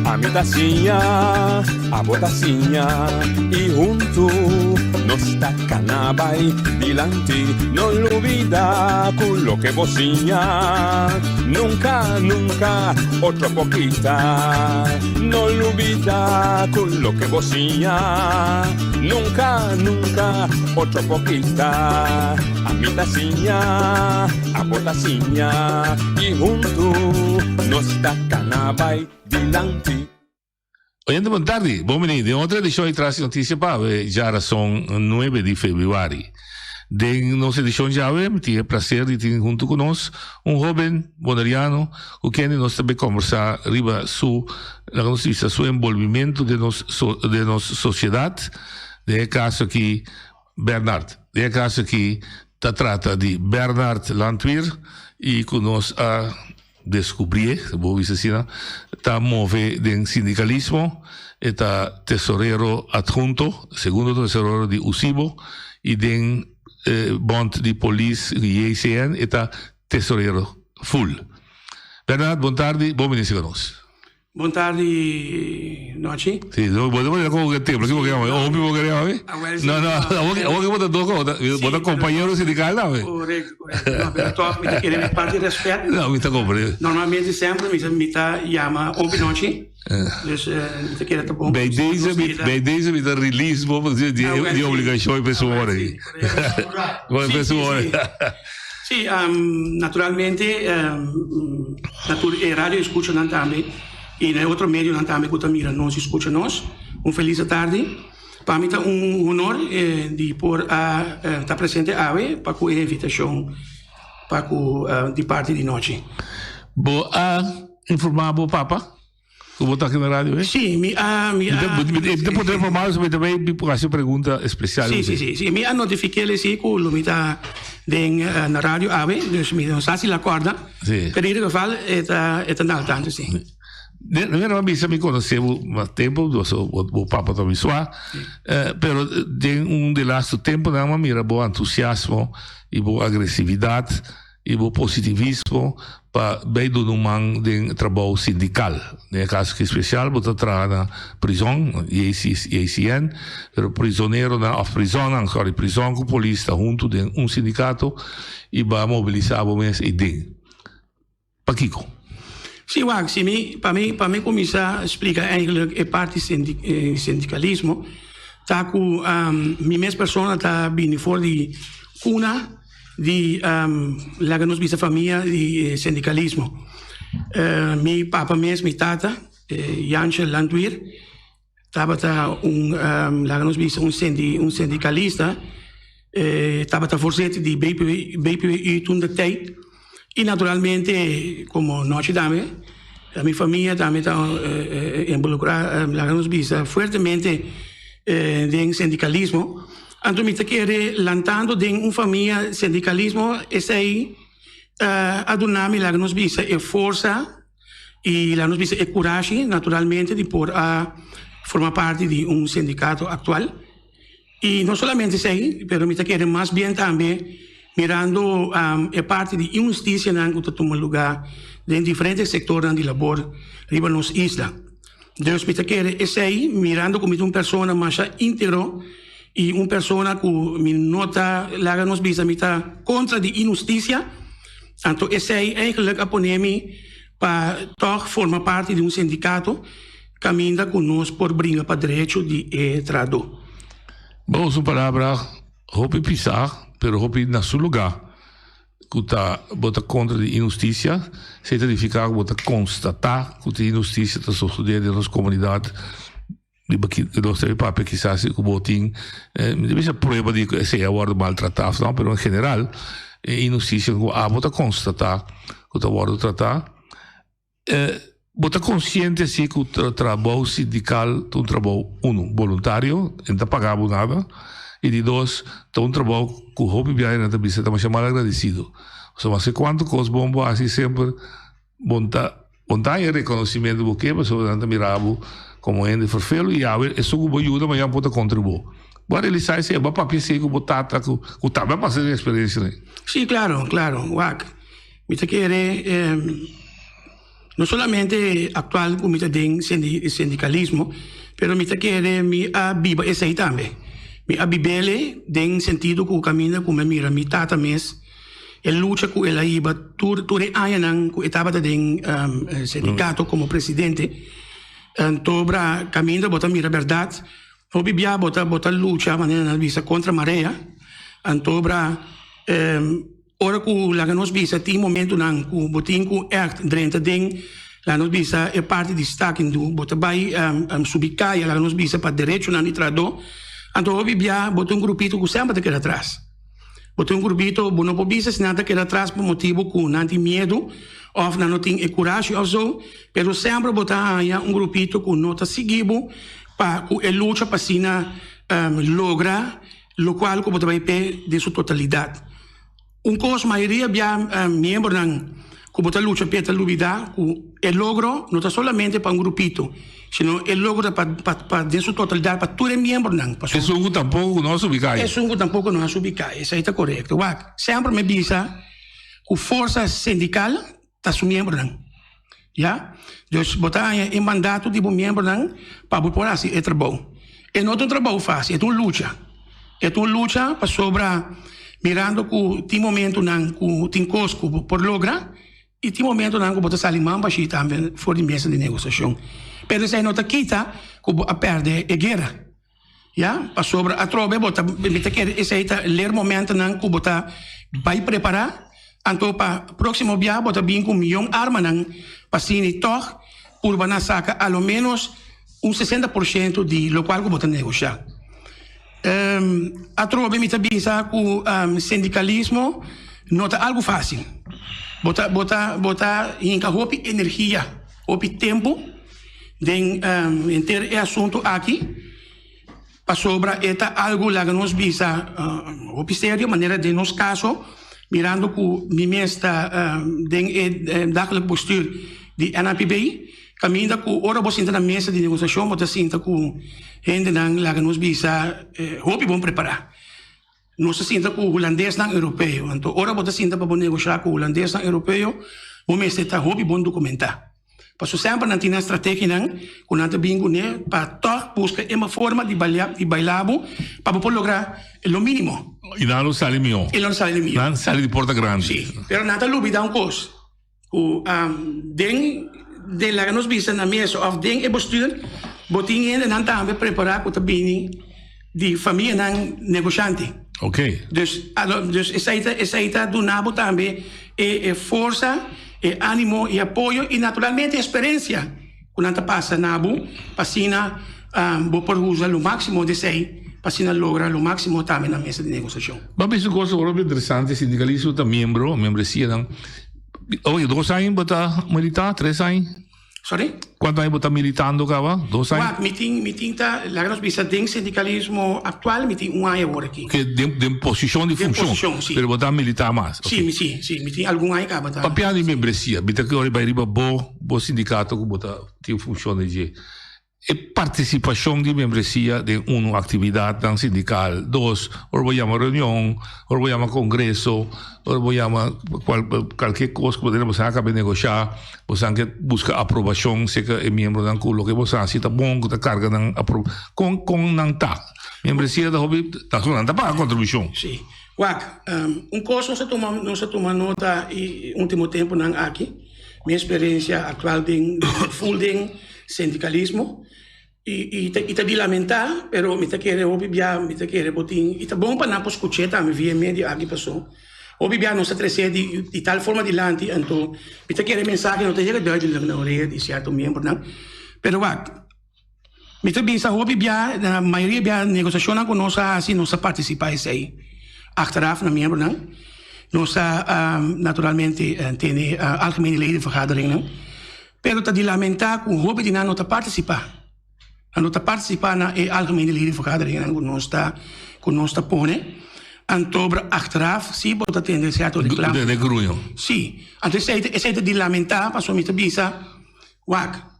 Ami ta siña, abo ta siña i huntu nos ta kana bai dilanti. No lubida ku loke bo siña nunka, nunka otro por kita. No lubida ku loke bo siña nunka, nunka otro por kita. Ami ta siña, abo ta siña i huntu nos ta kana bai dilanti. Oyente bon tardi, bon bini den otro edicion di Tras di Noticia pa awe djarason nuebe di februari. Den nos edicion djawe mi tin e placer di tin hunto cu nos un hoben boneriano cu kende nos ta bay combersa riba su, laga nos bisa, su envolvimento den nos den nos sociedad, den e caso aki Bernard. Den e caso aki ta trata di Bernard Landweer y cu nos a descubrié, si bo bisa asina, ta move den sindicalismo, e ta tesorero adhunto, segundo tesorero di USIBO y den bond di polis JCN e ta tesorero full. Bernard, bon tardi, bon bini siga nos. Bon tardi Nochi. Si, bo ta manera como ke templo, ki bo ke yama? Hopi bo ke yama? Awel si. No, no, awor ke awor ke bo ta doko, bo ta bo ta compañero sindical tambe. Correcto, correcto. No, pero toch mi ta kere mi parti respet. No, mi ta comprende. Normalmente semper mi ta mi ta yama Hopi Nochi. Dus mi ta kere ta bon. Bij deze mi bij deze mi ta release bo di di obligacion e peso ora aki. Awel si. Peso ora. Sí, naturalmente na tur e radio escuchanan tambe y na e otro medionan tambe cu ta mira nos y scucha nos, un feliz atardi. Pa mi ta un honor di por a ta presente awe pa cu e invitacion pa cu di parti di Nochi. Bo a informa bo papa? Ku bo ta aki na radio eh? Sí, mi a, mi a. Mi ta puntra informal, so mi ta bay hasi un pregunta especial. Sí, sí, sí, sí. Mi a notifikéle sí ku lo mi ta den na radio awe, dus mi no sa si la kòrda. Sí. Pero in ieder geval e ta, e ta na al tanto sí. Mi a bisa mi konosé bo mas tempu, paso bo papa ta mi sua, pero den un di lastu tempunan mi a mira bo entusiasmo i bo agresividat. I bo positivismo pa bay duna un man den trabou sindical. Den e caso aki special bo ta traha na prison, JCN, pero prisoneronan of prisonnan, sorry, prison cu polis ta hunto den un sindicato y ba mobilisa bo mes eyden. Pakico? Si wak, si mi, pa mi, pa mi cuminsa splica eigenlijk e parti sindicalismo ta cu mi mes persona ta bini for di cuna di laga nos bisa famia di sindicalismo. Mi papa mes, mi tata, Jantje Landweer, tabata un laga nos bisa un un sindicalista, tabata voorzitter di BPWU toen de tijd. Y naturalmente como nochi tambe, mi famia tambe ta involucra, laga nos bisa, fuertemente den sindicalismo. Anto mi ta kere lantando den un famia sindicalismo esey a duna mi laga nos bisa e forsa y laga nos bisa e curashi naturalmente di por a forma parti di un sindicato actual. Y no solamente esey, pero mi ta kere mas bien tambe mirando e parti di inhusticianan cu ta tuma luga den diferente sectornan di labor riba nos isla. Dus mi ta kere esey mirando cu mi ta un persona masha integro y un persona cu mi no ta laga nos bisa mi ta contra di inhusticia, anto esey eigenlijk a pone mi pa tog forma parti di un sindicato caminda cu nos por bringa pa derecho di e trahador. Bo usa un palabra hopi pisa pero hopi na su lugar cu ta bo ta contra di inhusticia, esey ta nifica cu bo ta constata cu tin inhusticia ta sosode den nos comunidad. Riba ki nos debe papia kisas si ku bo tin mi ta bisa prueba di ku esei a wòrdu maltratá òf no, pero en general e inhustisia ku abo ta konstatá ku ta wòrdu tratá. Bo ta konsiente si ku trabou sindikal ta un trabou unu boluntario, e no ta paga bo nada, i di dos ta un trabou ku hopi biaha nan ta bisa ta masha mal agradesido. Pasobra maske kuantu kos bon bo hasi semper Bo ta bo ta haña reconocimiento bo ke pasobra nan ta mira bo como hende fervelo y awe esun cu bo yuda mañana por ta contra bo. Bo a realisa esey, bo a papia esey cu bo tata cu cu tambe a pasa den experiencia nan. Sí, claro, claro. Wak, mi ta kere No solamente aktual ku mi ta den sindikalismo, pero mi ta kere mi a biba esei tambe. Mi a bib'el den sentido ku kaminda ku mi a mira mi tata mes e lucha ku el a hiba tur tur e añanan ku e tabata den sindikato komo presidente. Anto bra kaminda bo ta mira bèrdat hopi bia bo ta bo ta lucha manera nan a bisa kontra marea. Anto bra Ora ku laga nos bisa tin momentunan ku bo tin ku ègt drenta den laga nos bisa e parti di staking du bo ta bai subi kaya laga nos bisa pa derechonan di trahadó anto hopi bia bo ta un grupito ku semper ta keda atras bo ta un grupito bo no por bisa si nan ta keda atras pa motibu ku nan tin miedu òf nan no tin e kurashi òf so pero semper bo ta haña un grupito ku no ta sigui bo pa ku e lucha pa asina logra Lokual ku bo ta bai p'e den su totalidat. Un kos mayoria bia miembronan ku bo ta lucha p'e ta lubidá ku e logro no ta solamente pa un grupito, sino e logro ta pa pa den su totalidat pa tur e miembronan. Pasobra. Esun ku tampoko no a subi kai. Esun ku tampoko no a subi kai, esei ta korekto. Wak, semper mi bisa ku forsa sindikal ta su miembronan. Ya. Dus bo ta haña e mandato di bo miembronan pa bo por hasi e trabou. E no ta un trabou fásil, e ta un lucha. E ta un lucha pasobra mirando ku tin momentunan ku tin kos ku bo por logra i tin momentunan ku bo ta sali man bashí tambe for di mesa di negosiashon. Pero esei no ta kita ku bo a pèrdè e guera. Ya, pasobra atrobe bo ta mi ta kere esei ta leermomentonan ku bo ta bai prepará, anto pa próksimo bia bo ta bin ku miyon armanan pa asina tòg purba na saka a lo ménos un 60% di lokual ku bo ta negoshá. Atrobe mi ta bisa ku sindikalismo no ta algu fásil. Bo ta bo ta bo ta hinka hopi energia, hopi tempu. Den henter e asuntu aki, pasobra e ta algu laga nos bisa hopi serio, manera den nos kaso, mirando ku mi mes ta den e dagelijk bestuur di NAPB, kaminda ku ora bo sinta na mesa di negosiashon bo ta sinta ku hendenan laga nos bisa hopi bon prepará. Nos ta sinta ku hulandesnan europeo, anto ora bo ta sinta pa bo negoshá ku hulandesnan europeo, bo mester ta hopi bon dokumentá. Paso semper nan tin nan strategianan ku nan ta bin kuné pa tòg buska e forma di balia di baila bo pa bo por logra lo mínimo. I nan lo sali mihó. I nan lo sali mihó. Nan sali di porta grandi. Sí, pero nan ta lubida un kos, ku den den laga nos bisa na mesa òf den e bestuur bo tin hendenan tambe prepará ku ta bini di famianan negoshante. Ok. Dus, dus esei ta, esei ta duna bo tambe e, e forsa, e animo i apoyo i naturalmente e eksperensia ku nan ta pasa na bo pa asina bo por usa lo máksimo di esei pa asina logra lo máksimo tambe na mesa di negosiashon. Bo a bisa un kos hopi interesante, sindikalismo ta miembro, membresía nan. Oye, dos aña bo ta militá, tres aña? Sorry? Cuanto aña bo ta militando caba? Dos aña? Wak, mi tin, mi tin ta, laga nos bisa den sindicalismo actual mi tin un aña awor aki. Oké, den, den posicion di Den funcion. posicion, si. Pero bo ta milita mas. Si, mi si, si, mi tin algun aña caba ta. Papia di membresia, mi ta kere bai riba bo, bo sindicato cu bo ta tin funcion den dje. E partisipashon di membresia den unu aktividatnan sindikal, dos, ora bo yama reunion, ora bo yama kongreso, ora bo yama kualke kos ku bo tene boso a kaba negoshá, boso ke buska aprobashon serka e miembronan ku loke boso hasi ta bon, ku ta karga nan apro, kon kon nan ta? Membresia ta hopi, ta nan ta paga kontribushon. Sí. Wak, un kos nos a tuma nos a tuma nota e último tempunan aki. Mi experiencia actual den full den sindicalismo y y ta di lamenta pero mi ta kere hopi bia mi ta kere bo tin y ta bon pa nan por scuche tambe via e medio aki paso hopi bia nos ta trece di di tal forma dilanti anto mi ta kere e mensahe no ta yega duidelijk na orea di cierto miembronan pero wak Mi ta bisa hopi bia, na mayoria bia negosiashonnan ku nos a hasi nos a partisipá esei achteraf na miembronan. Nos a naturalmente tene algemene ledenvergaderingnan, pero ta di lamentá ku hopi di nan no ta partisipá. Nan no ta partisipá na e algemene ledenvergaderingnan ku nos ta ku nos ta pone. Anto achteraf si bo ta tende sierto reklamo. De gruño. Si. Anto esei esei ta di lamentá pasobra mi ta bisa wak.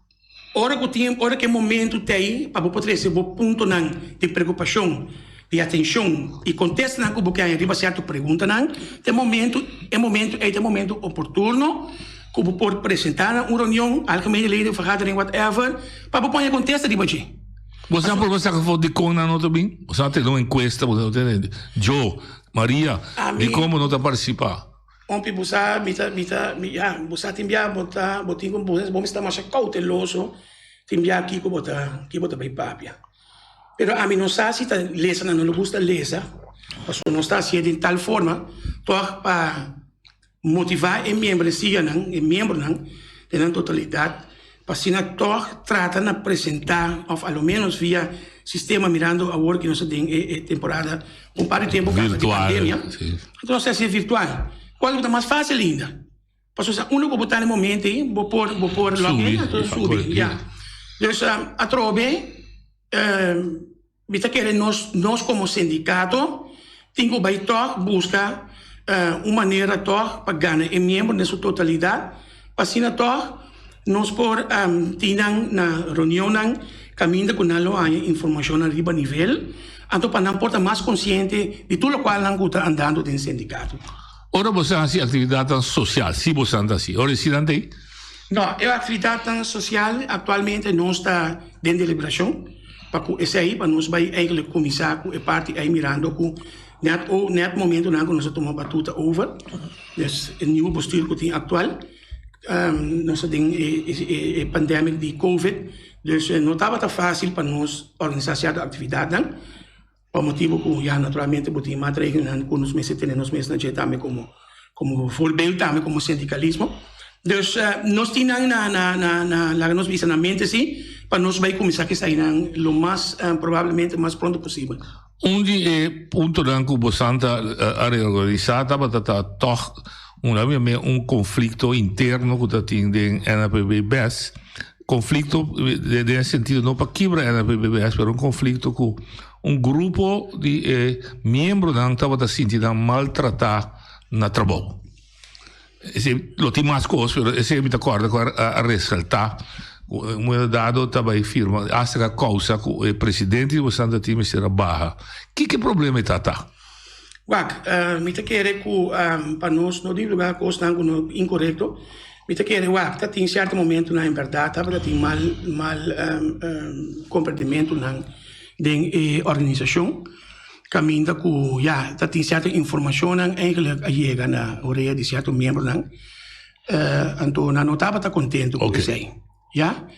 Ora ku tin, ora ku e momentu ta ei pa bo por trese bo puntonan di preokupashon, di atenshon i kontestanan ku bo ke haña riba sierto preguntanan, ta e momentu, e momentu ei ta e momentu oportuno. ku bo por presentá na un reunion, algemene ledenvergadering, whatever, pa bo pone kontesta riba dje. Bo sa por bo saka for dikon nan no ta bin? Bo sa tene un enkuesta, bo sa tene Joe, Maria, dikon bo no ta partisipá? Ompi bo sa, mi ta, mi ta, mi, ya, bo sa tin bia bo ta, bo tin ku, bo mester ta masha kouteloso tin bia kiko bo ta, kiko bo ta bai papia. Pero ami no sa si ta lesa nan no lo gusta lesa, pasobra nos ta hasié den tal forma tòg pa motivá e miembresianan, e miembronan den nan totalidat pa asina tòg trata na presentá òf a lo ménos via sistema mirando awor ku nos ta den e temporada un par di tempu kaba di pandemia, anto nos ta hasié virtual, kual ku ta mas fásil ainda. Pasobra unda ku bo ta na e momento ei, bo por bo por log in anto subi, ya. Dus atrobe mi ta kere nos nos komo sindikato tin ku bai tòg buska un manera tòg pa gana e miembro den su totalidat pa asina tòg nos por tin nan na reunionnan kaminda ku nan lo haña informashonnan riba nivel anto pa nan por ta mas konsiente di tur lokual nan ku ta andando den sindikato. Ora bo sa hasi aktividatnan sosial, si bo sa ta hasi, ora e sinan ta ei? No, e aktividatnan sosial aktualmente nos ta den deliberashon pa ku esei, pa nos bai eigentlik kuminsá ku e parti ei mirando ku nèt o nèt momentunan ku nos a tuma batuta over, dus e nieuwe bestuur ku tin aktual, nos ta den e pandemic di covid, dus no tabata fásil pa nos organisá sierto aktividatnan. Pa motibu ku ya naturalmente bo tin maatregelnan ku nos mester tene nos mes na dje tambe komo komo voorbeeld tambe komo sindikalismo. Dus nos tin nan na na na na laga nos bisa na mente si pa nos bai kuminsá ku esainan lo mas probablemente mas pronto posibel. Un di e puntonan ku bosan ta a reorganisá tabata ta tòg un la mia un konflikto interno ku ta tin den NAPB bes. Konflikto den e sentido no pa kibra NAPB bes pero un konflikto ku un grupo di e miembronan tabata sinti nan maltratá na trabou. Esei lo tin mas kos pero esei mi ta kòrda ku a resaltá ku un momento dado ta bai firma asta ku a kousa ku e presidente di Bosanta tin mester a baha. Kiko e problema e ta ta? Wak, mi ta kere ku pa nos no divulgá kosnan ku no inkorekto. Mi ta kere wak, ta tin sierto momentunan en bèrdat tabata tin mal mal komprendimentunan den e organisashon kaminda ku ya ta tin sierto informashonnan eigenlik a yega na orea di sierto miembronan anto nan no tabata kontento ku esei. Ya.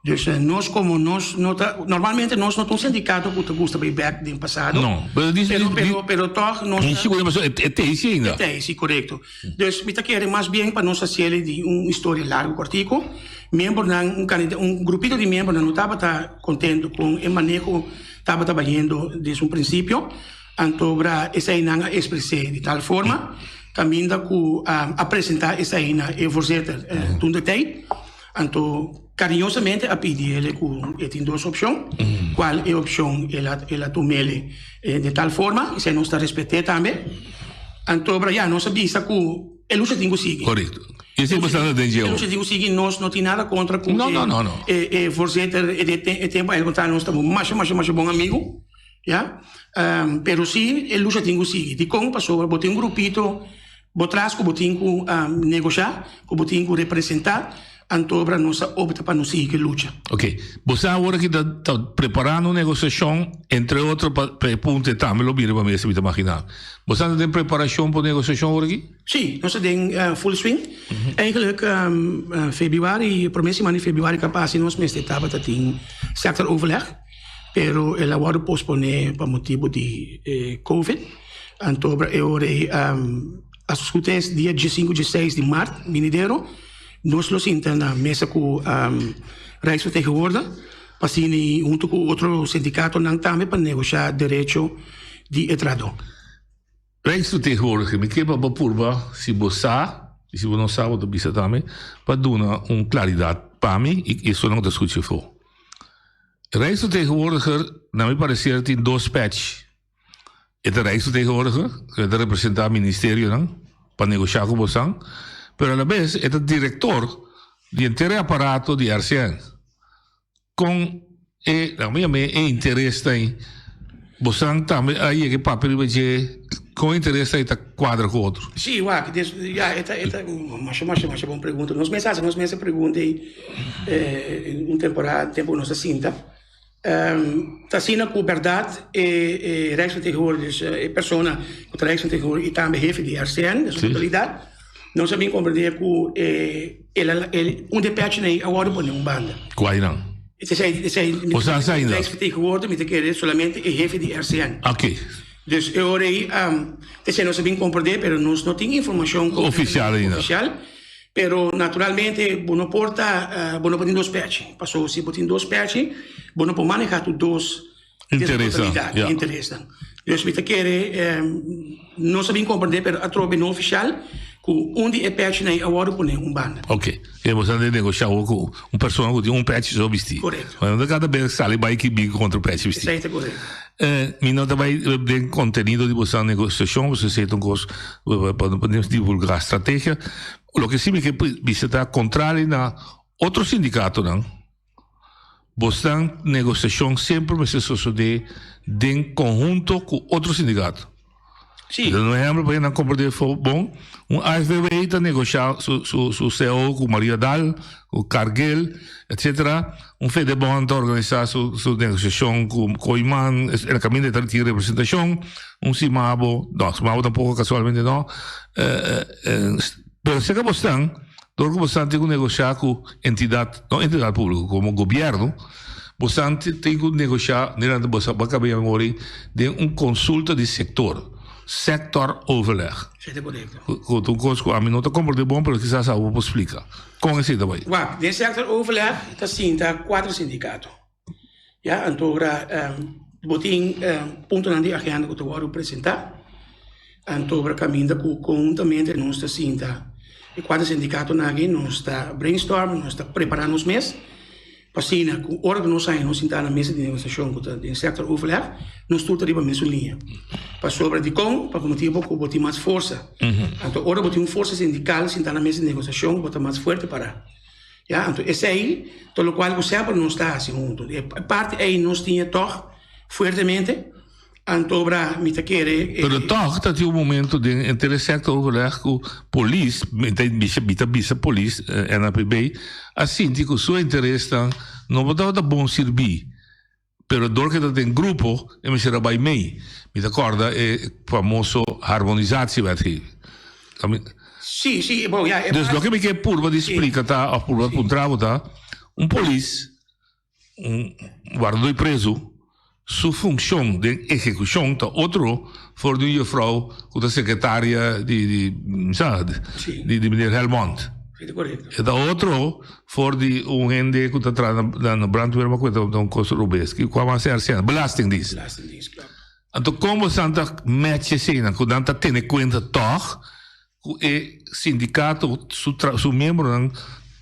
Dus nos como nos no ta, normalmente nos no ta un sindicato cu ta gusta bay bek den pasado. No, pero di, pero, pero, pero toch nos ta. Sigur pasobra e ta esi ainda. E ta esi, corecto. Dus mi ta kere mas bien pa nos haciele di un historia largo cortico. Miembronan, un cantidad, un grupito di miembronan no tabata contento con e maneho tabata bayendo desde un principio. Antobra eseinan a expres'é di tal forma caminda cu a presenta esei na e voorzitter toen de tijd. Anto cariñosamente a pidi ele cu e tin dos opcion, cual e opcion el a el a tumele de tal forma, esei nos ta respet'é tambe. Anto bra ya nos a bisa cu e lucha tin cu sigui. Correcto. Y esei bastante den dje E lucha tin cu sigui, nos no tin nada contra cu No, no, no, no. e e voorzitter e e tempo al contrario nos ta masha masha masha bon amigo, ya. Pero si e lucha tin cu sigui. Dicon? Pasobra bo tin un grupito. Bo tras ku bo tin ku negoshá, ku bo tin ku representá, anto obra nos a opta pa nos sigui ku e lucha. Ok. Bo sa awor aki ta ta preparando un negosiashon, entre otro pa pa e punto e tambe lo bira pa mesa mi ta maginá. Bo sa ta den preparashon pa un negosiashon awor aki? Sí, nos ta den full swing. Eigenlijk febrüari, promé siman di febrüari kapas nos mester tabata tin sectoroverleg, pero el a wòrdu posponé pa motibu di e covid. Anto obra e ora ei a scuta es dia diesinku dieseis di mart binidero nos lo sinta na mesa ku Rijksvertegenwoordiger pa asina hunto ku otro sindikatonan tambe pa negosha derecho di e trahadó. Rijksvertegenwoordiger, mi ke pa bo purba si bo sa i si bo no sa bo ta bisa tambe pa duna un klaridat pa mi i esunnan ku ta skucha afó. Rijksvertegenwoordiger na mi parecer tin dos pèchi. E ta Rijksvertegenwoordiger, e ta representá ministerionan pa negoshá ku bosan, pero alabes e ta direktor di henter e aparato di RCN. Kon e, laga mi yam'é, e interes ta ei? Bosan tambe a yega e papia riba dje? Kon interes ei ta kuadra ku otro? Sí, wak, des, ya, e ta, e ta un masha, masha, masha bon pregunta. Nos mes hasi nos mes e pregunta ei un temporada, tempu ku nos a sinta. Ta asina ku bèrdat e e Rijksvertegenwoordiger, dus e persona ku ta Rijksvertegenwoordiger i tambe hefe di RCN, den su totalidat, nos a bin komprendé ku e el a el un di e pèchinan ei a wòrdu pone un banda. Kua einan? Esei, esei, Bo sa esei ainda? Rijksvertegenwoordiger mi ta kere solamente e hefe di RCN. Oké. Dus e ora ei esei nos a bin komprendé, pero nos no tin informashon Ofisial ainda. Ofisial. Pero naturalmente bo no por ta, bo no por tin dos pèchi. Paso si bo tin dos pèchi, bo no por manehá tur dos Interesnan, ya. Interesnan. Dus mi ta kere, nos a bin komprendé, pero atrobe no ofisial, ku un di e pèchinan ei a wòrdu pone un banda. Oké. E bo sa den negoshá awor ku un persona ku tin un pèchi so bistí. Korekto. No ta kada bes sali bai ki bin ku otro pèchi bistí. Esei ta korekto. Mi no ta bai den kontenido di boso negosiashon, boso esei ta un kos pa no por divulgá strategia. Loke si mi ke bisa ta kontrali na otro sindikatonan, bosnan negosiashon semper mester sosodé den konhunto ku otro sindikato. Sí. Un ehempel pa nan comprende bon, un AFBW ta negocia su, su, su CO cu Maria Dal, cu Cargill, etcetera. Un Fedebond ta organisa su, su negociacion cu Kooiman, en el caminda ta tin representacion. Un Simabo, no, Simabo tampoco casualmente no. Eh, eh, pero cerca bosnan, door cu bosnan tin cu negocia cu entidad, no entidad publico, como gobierno, Bosan tin ku negoshá durante boso bakabia mori den un konsulta di sektor, sectoroverleg. Esei ta korekto. Ku ta un kos ku ami no ta komprendé bon, pero kisas abo por splika. Kon esei ta bai? Wak, den sectoroverleg ta sinta kuater sindikato. Ya, anto ora bo tin puntonan di agenda ku ta wòrdu presentá, anto ora kaminda ku konhuntamente nos ta sinta e kuater sindikatonan aki, nos ta brainstorm, nos ta prepará nos mes. P'asina ku ora ku nos haña nos sintá na mesa di negosiashon ku ta den sektor overleg, nos tur ta riba mesun liña. Pasobra dikon? Pa motibu ku bo tin mas forsa. Anto ora bo tin un forsa sindikal sintá na mesa di negosiashon bo ta mas fuerte pará. Ya, anto esei ta lokual ku semper nos ta hasi huntu. E parti ei nos tin e tòg fuertemente. Anto bra mi ta kere e. Pero tòg ta tin un momento den henter e sector overleg ku polis, mi ta bisa mi ta bisa polis, NAPB, a sinti ku su interesnan no por tabata bon sirbí, pero dor ke ta den grupo e mester a bai mei. Mi ta kòrda e famoso harmonisatiewetgeving. Sí, sí, bon ya. Dus loke mi ke purba di splika ta òf purba puntra bo ta, un polis Un wardadó di prezu su funcion den ehecucion ta otro for di un juffrouw cu ta secretaria di di sa di di meneer Helmond. Sí, ta correcto. E ta otro for di un hende cu ta traha na na brandweer ma cu ta un cos robes. Ki cua mas RCN? Belastingdienst. Belastingdienst, klopt. Anto con bosan ta match eseinan cu nan ta tene cuenta toch Ku e sindikato su su miembronan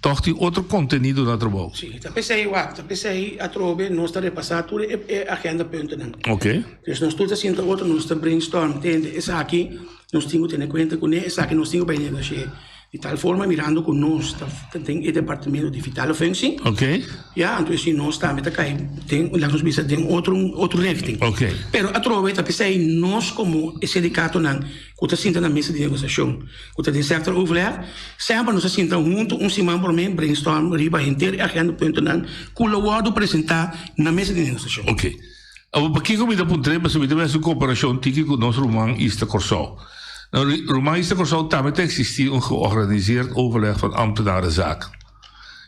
tòg tin otro kontenido na trabou. Sí, ta p'esei wak, ta p'esei atrobe nos ta repasá tur e e agendapuntonan. Oké. Dus nos tur ta sinta otro, nos ta brainstorm, tende esaki nos tin ku tene kuenta kuné, esaki nos tin ku bai negoshé. Di tal forma mirando ku nos ta den e departamento di vitale functie. Oké. Ya, anto si nos tambe ta kai den, laga nos bisa, den otro otro richting. Oké. Pero atrobe ta p'esei nos komo e sindikatonan ku ta sinta na mesa di negosiashon, ku ta den sector overleg, semper nos ta sinta huntu un siman promé brainstorm riba henter e agenda puntonan ku lo wòrdu presentá na mesa di negosiashon. Oké. Awor pakiko mi ta puntr'é? Pasobra mi ta mester un komparashon tiki ku nos ruman Ista Kòrsou. Na ruman Ista Kòrsou tambe ta eksistí un georganiseerd overleg van ambtenarenzaken.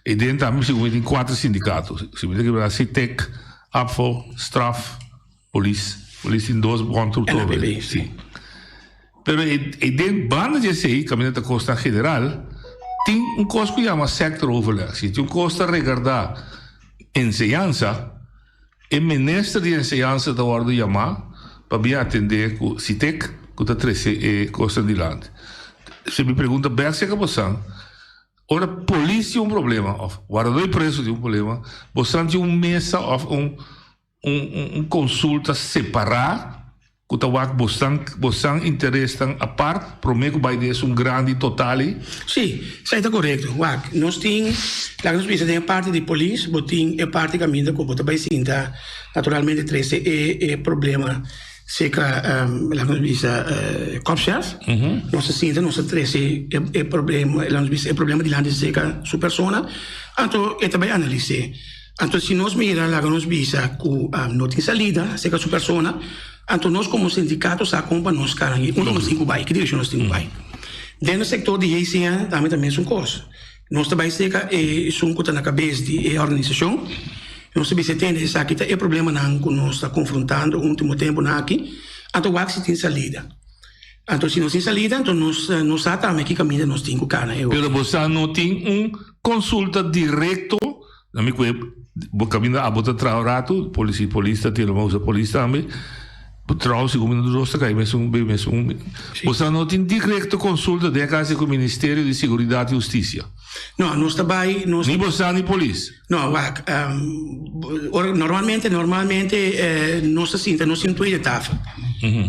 I den tambe segun mi tin kuater sindikato. Si mi ta kibra Sitek, ABVO, Straf. Polis, polis tin dos bon tur todo. NAPB, sí. Pero e, e den banda di esei, kaminda ta kosnan general, tin un kos ku yama sectoroverleg. Si tin un kos ta regardá enseñansa, e minister di enseñansa ta wòrdu yamá pa bin atendé ku Sitek ku ta trese e kosnan dilanti. Si mi pregunta bèk serka bosan, ora polis tin un problema òf wardadó di preso tin un problema, bosan tin un mesa òf un Un consulta separa cu ta wak bosan bosan interesnan apart prome cu bay den esun grandi total ey? Sí, esey ta corecto. Wak, nos tin, laga nos bisa den e parti di polis, bo tin e parti caminda cu bo ta bay sinta naturalmente trece e e problema. Serka laga nos bisa Kopchef, nos a sinta nos a trese e problema, laga nos bisa e problema dilanti serka su persona, anto e ta bai analis'é. Anto si nos mira laga nos bisa ku no tin salida serka su persona, anto nos komo sindikato sa kon pa nos kara unda nos tin ku bai, ki direkshon nos tin ku bai. Den e sektor di JCN tambe ta mesun kos. Nos ta bai serka e esun ku ta na kabes di e organisashon. Nos ta bisa tende esaki ta e problemanan ku nos ta konfrontando último tempunan aki. Anto wak si tin salida. Anto si no tin salida anto nos no sa tambe ki kaminda nos tin ku kana e ora. Pero bo sa no tin un konsulta direkto na mi ku e bo kaminda abo ta traha un ratu, polis polis ta tira usa polis tambe. Bo traha segun mi no dos ta kai mesun be mesun. Bo sa no tin direkto konsulta den e kasi ku Ministerio di Seguridat i Hustisia. No, nos ta bai nos. Ni bo sa ni polis. No, wak, ora normalmente normalmente nos ta sinta nos tin tweede tafel.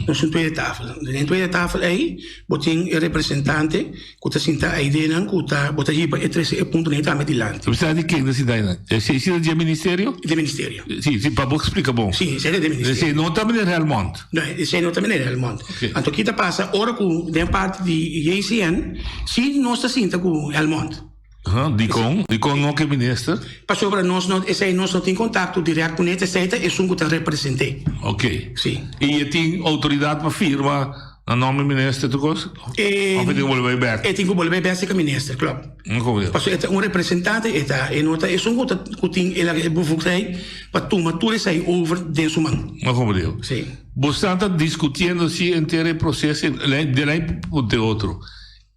Nos tin tweede tafel. Den tweede tafel ei bo tin e representante Ku ta sinta aidenan ku ta bo ta hiba e trese e puntonan ei tambe dilanti. Bo sa di ken ta sinta einan? Esei si ta di e ministerio? Di e ministerio. Si, si, pa bo splika bon. Si, esei ta di e ministerio. Esei no ta meneer Helmond? No, esei no ta meneer Helmond. Oké. Anto ki ta pasa ora ku den parti di JCN si nos ta sinta ku Helmond. Aha, dikon? Dikon no ku e minister? Pasobra nos no, esei nos no tin kontakto dirèkt kuné, esei ta esun ku ta represent'é. Oké. Si. I e tin outoridat pa firma na nòmber minister tur kos? E Òf e tin ku bolbe bai bèk? E tin ku bolbe bai bèk serka minister, klòp. No komo dios. Pasobra e ta un representante e ta, e no ta esun ku ta ku tin e bevoegdheid pa tuma tur esei over den su man. No komo dios. Si. Bo sa ta diskutiendo si henter e proseso, den lei punto e otro.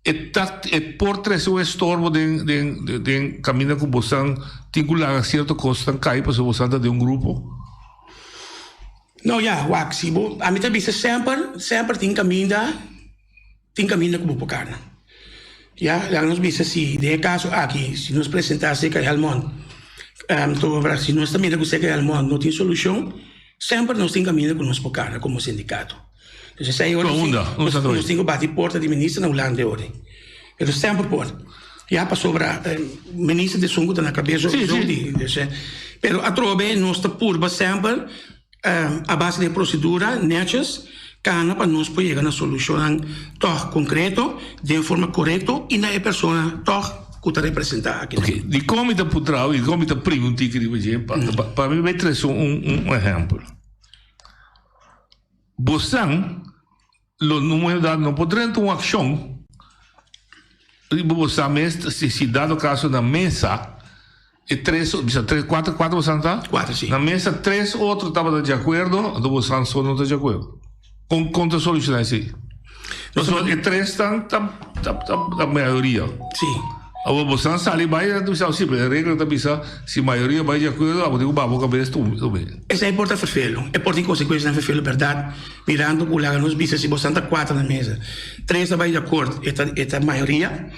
E ta e por trese un estorbo den den den kaminda ku bosan tin ku laga sierto kosnan kai pasobra bosan ta den un grupo? No ya, wak, si bo ami ta bisa semper semper tin kaminda tin kaminda ku bo por kana. Ya, laga nos bisa si den e kaso aki si nos presentá serka Helmond tobra si nos ta mira ku serka Helmond no tin solushon semper nos tin kaminda ku nos por kana komo sindikato. Dus esei ora Pa unda? Unda nos, nos tin ku bati porta di minister na Hulanda e ora. Pero semper por. Ya pasobra minister ta esun ku ta na kabes Sí, sí. di dus pero atrobe nos ta purba semper a base di e prosedura netjes kana pa nos por yega na solushonnan tòg konkreto den forma korekto i na e persona tòg ku ta representá aki. Oké, dikon mi ta puntra i dikon mi ta primi un tiki riba dje? Pa mi bai trese un ehèmpel. Bosan lo no no por drenta un akshon riba bosan mes si si dado kaso na mesa e tres bisa tres kuater kuater bosan ta? Kuater si. Na mesa tres otro tabata di akuerdo anto bosan so no ta di akuerdo. Kon kon ta solushoná esei? Pasobra e tres tan ta ta ta mayoria. Si. Awor bosan sali bai nan ta bisa si pero e regla ta bisa si mayoria bai di akuerdo abo tin ku baha bo kabes tumbe. Esei por ta ferfelu. E por tin konsekuensianan ferfelu bèrdat mirando ku laga nos bisa si bosan ta kuater na mesa tres ta bai di akuerdo e ta e ta mayoria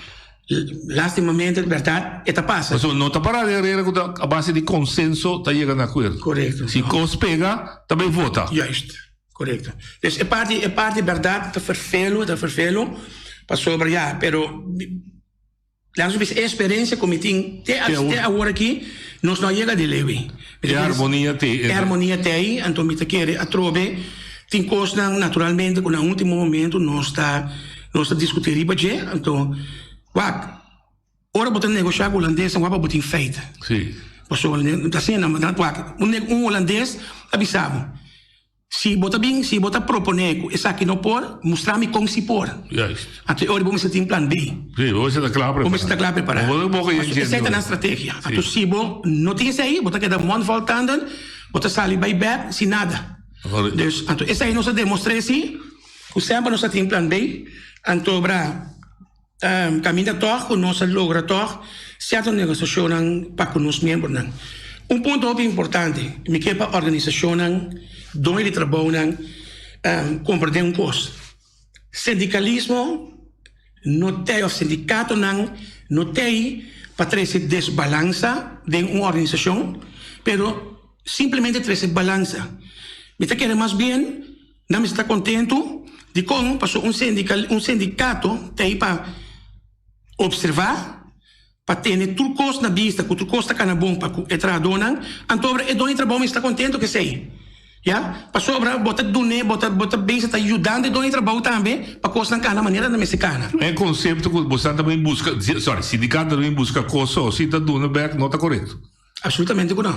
lastimamente bèrdat e ta pasa. Pasobra no ta para den regla ku ta a base di konsenso ta yega na akuerdo. Korekto. Si kos pega ta bai vota. Juist. Korekto. Dus e parti e parti bèrdat ta ferfelu ta ferfelu pasobra ya pero. Laat nos bisa e experiencia cu mi tin te te awor aki nos no a yega di lewi. E harmonia te. E harmonia te ayi, anto mi ta kere atrobe tin cosnan naturalmente cu na ultimo momento nos ta nos ta discuti riba dje, anto wak ora bo ta negosha cu holandesnan wak pa bo tin feit. Si. Pasobra asina nan wak un holandes ta bisa bo. Si bo ta bin, si bo ta proponé ku esaki no por, mustra mi kon si por. Juist. Anto e ora bo mester tin plan B. Sí, bo mester ta kla prepará. Bo mester ta kla prepará. Bo bo bo Pasobra esei ta nan strategia. Sí. Anto si bo no tin esei, bo ta keda mond vol tanden, bo ta sali bai bèk sin nada. Dus, anto esei nos a demostr'é si, ku semper nos a tin plan B. Anto bra. Kaminda tòg ku nos a logra tòg sierto negosiashonnan pa ku nos miembronan. Un punto hopi importante, mi ke pa organisashonnan, doño di trabounan komprendé un kos, sindikalismo no t'ei òf sindikatonan no t'ei pa trese desbalansa den un organisashon, pero simplemente trese balansa. Mi ta kere mas bien. Nan mester ta kontentu. Dikon? Pasobra un sindikal, un sindikato ta ei pa opservá, pa tene tur kos na bista, ku tur kos ta kana bon pa ku e trahadónan. Anto e doño di trabou mester ta kontentu ku esei. Ya, pasobra bo ta dun'é, bo ta bo ta bezig ta yudando e doño di trabou tambe pa kosnan kana manera nan mester kana. E konsepto ku bosan ta bin buska, sorry, sindikato ta bin buska kos so si ta duna bèk no ta korekto. Absolutamente ku no.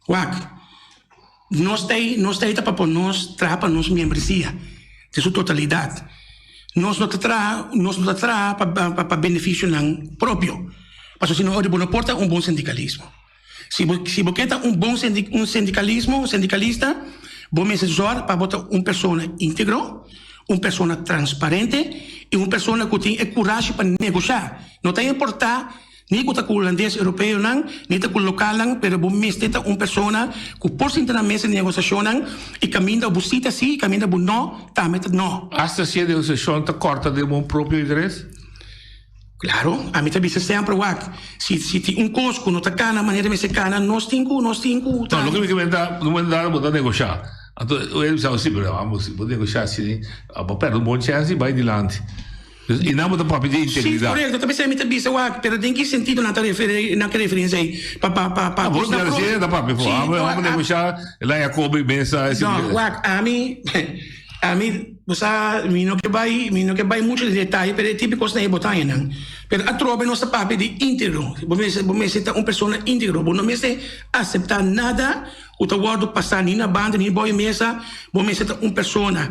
Wak, nos ta ei, nos ta ei ta pa pon nos traha pa nos miembresia den su totalidat. Nos no ta traha, nos no ta traha pa pa pa benefisionan propio, pasobra si no ora bo no por ta un bon sindikalismo. Si bo si bo ke ta un bon sendi un sindikalismo, un sindikalista, bo mester zòrg pa bo ta un persona íntegro, un persona transparente i un persona ku tin e kurashi pa negoshá. No ta importá ni ku ta ku hulandes europeonan ni ta ku lokalnan, pero bo mester ta un persona ku por sinta na mesa di negosiashonnan i kaminda bo sí ta sí i kaminda bo nò tambe ta nò. Asta si e negosiashon ta kòrta den bo propio interes? Claro, ami ta bisa semper wak, si si tin un cos cu no ta cana manera mester cana, nos tin cu, nos tin cu No, loke mi ke menta, no menta dado bo ta negosha. Anto e bisa bo si, pero amo si bo negosha asina, bo perde un bon chance y bay dilanti. Dus y nan bo ta papia di Si, integridad. correcto, ta bisa mi ta bisa wak, pero den ki sentido nan ta referi, nan ke referencia ey? Pa pa pa pa Ah, bo cosnan ya pro. recién ta papia Si, amo no, amo a negosha, el a Jacobo y mesa, No, wak, ami Ami, bo sa, mi no ke bai, mi no ke bai mucho den detaye, pero e tipo kosnan ei bo ta haña nan. Pero atrobe nos ta papia di íntegro. Bo mester, bo mester ta un persona íntegro. Bo no mester aseptá nada ku ta wòrdu pasá ni na banda ni bou e mesa. Bo mester ta un persona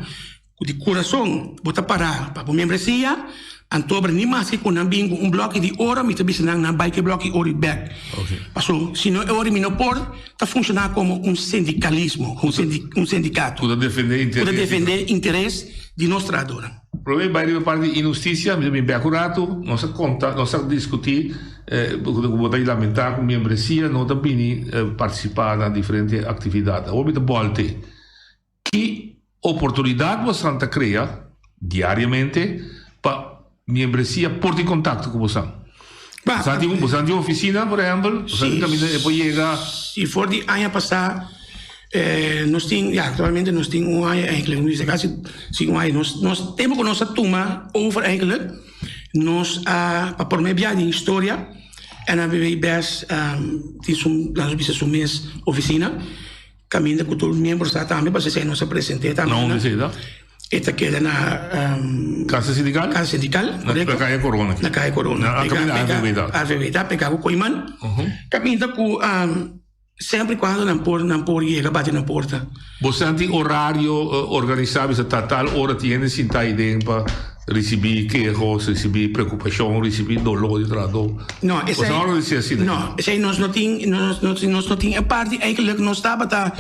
ku di kurason bo ta pará pa bo membresia. Anto ni maske ku nan bin ku un blòki di oro, mi ta bisa nan, nan bai ku e blòki oro bèk. Paso, si no e oro mi no por ta funshoná komo un sindikalismo, un sindikato. Ku ta defendé interes. Ku ta defendé interes di nos trahadónan. Promé bai riba parti di inhustisia, mi ta bin bèk un ratu, nos a konta, nos a diskutí ku bo ta lamentá ku miembresia no ta bini partisipá na diferente aktividat. Awor mi ta bòlt'e. Ki oportunidat bosan ta krea diariamente pa miembresia por tin kontakto ku bosan? Bosan tin bosan tin ofisina por ehèmpel? Bosan tin kaminda e por yega? Si for di aña pasá nos tin ya aktualmente nos tin un aña eigentlik mi bisa kasi si un aña nos nos tempu ku nos a tuma over eigentlik nos a pa promé bia den historia NABB bes tin su laga nos bisa su mes ofisina. Kaminda ku tur miembro sa tambe pasobra esei nos a present'é tambe. Na unda esei ta? E ta keda na Kasa Sindikal? Kasa Sindikal, korekto. Na Kaya Korona. Na Kaya Korona. Na kaminda AVB ta. AVB ta pegá ku Koiman. Kaminda ku semper i kuando nan por nan por yega bati nan porta. Boso tin orario organisá bisa ta tal ora tin hende sintá aiden pa Risibí kehos, risibí preokupashon, risibí doló di trahadó. No, esei. Boso no lo disi asina? No, esei nos no tin, nos no nos no tin e parti eigenlijk nos tabata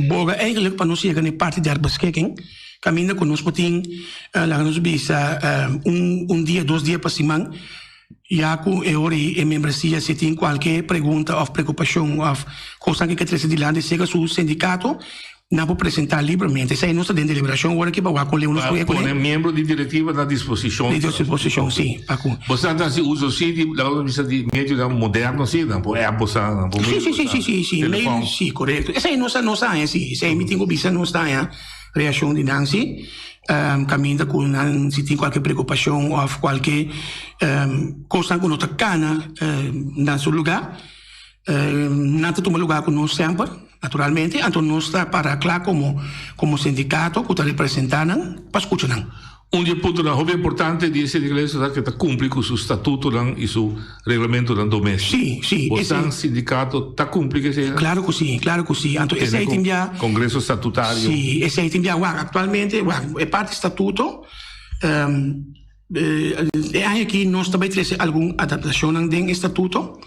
boga eigenlijk pa nos yega na e parti di arbeidsschikking kaminda ku nos por tin laga nos bisa un un dia dos dia pa siman ya ku e ora ei e membresia si tin kualke pregunta òf preokupashon òf kosnan ke ke trese dilanti serka su sindikato Nan por presentá libremente. Esei nos ta den deliberashon ora ki pa wak kon leu nos Pa kohe pone kuné. miembro di direktiva na disposishon. Di disposishon, si, pa ku. Boso ta hasi uso si di, laga nos bisa, di medionan moderno si, nan por app boso, nan por Si, mail si, si, boso, si, si, si, mail, telefòn. si, korekto. Esei nos a, nos a haña si. Esei mi tin ku bisa nos ta haña reakshon di nan si. Kaminda ku nan si tin kualke preokupashon òf kualke kosnan ku no ta kana na su lugá. Nan ta tuma lugá ku nos semper, naturalmente, anto nos ta para kla komo komo sindikato ku ta representá nan pa skucha nan. Un di e puntonan hopi importante di e sindikalismo ta ku e ta kumpli ku su statutonan i su reglamentonan doméstiko. Sí, sí, Bo esei. san sindikato ta kumpli ku eseinan? Klaro ku sí, klaro ku sí. Anto esei tin bia. Kongreso statutario. Sí, esei tin bia. Wak, aktualmente, wak, e parti statuto. E aña aki nos ta bai trese algun adaptashonnan den e statuto,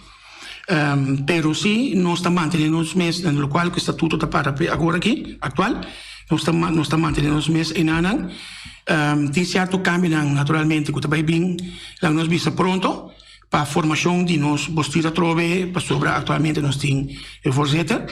pero si nos ta mantene nos mes den lokual ku e statuto ta para p'e agor aki, aktual, nos ta nos ta mantene nos mes enanan. Tin sierto kambionan naturalmente ku ta bai bin laga nos bisa pronto pa formashon di nos bostir atrobe pasobra aktualmente nos tin e voorzitter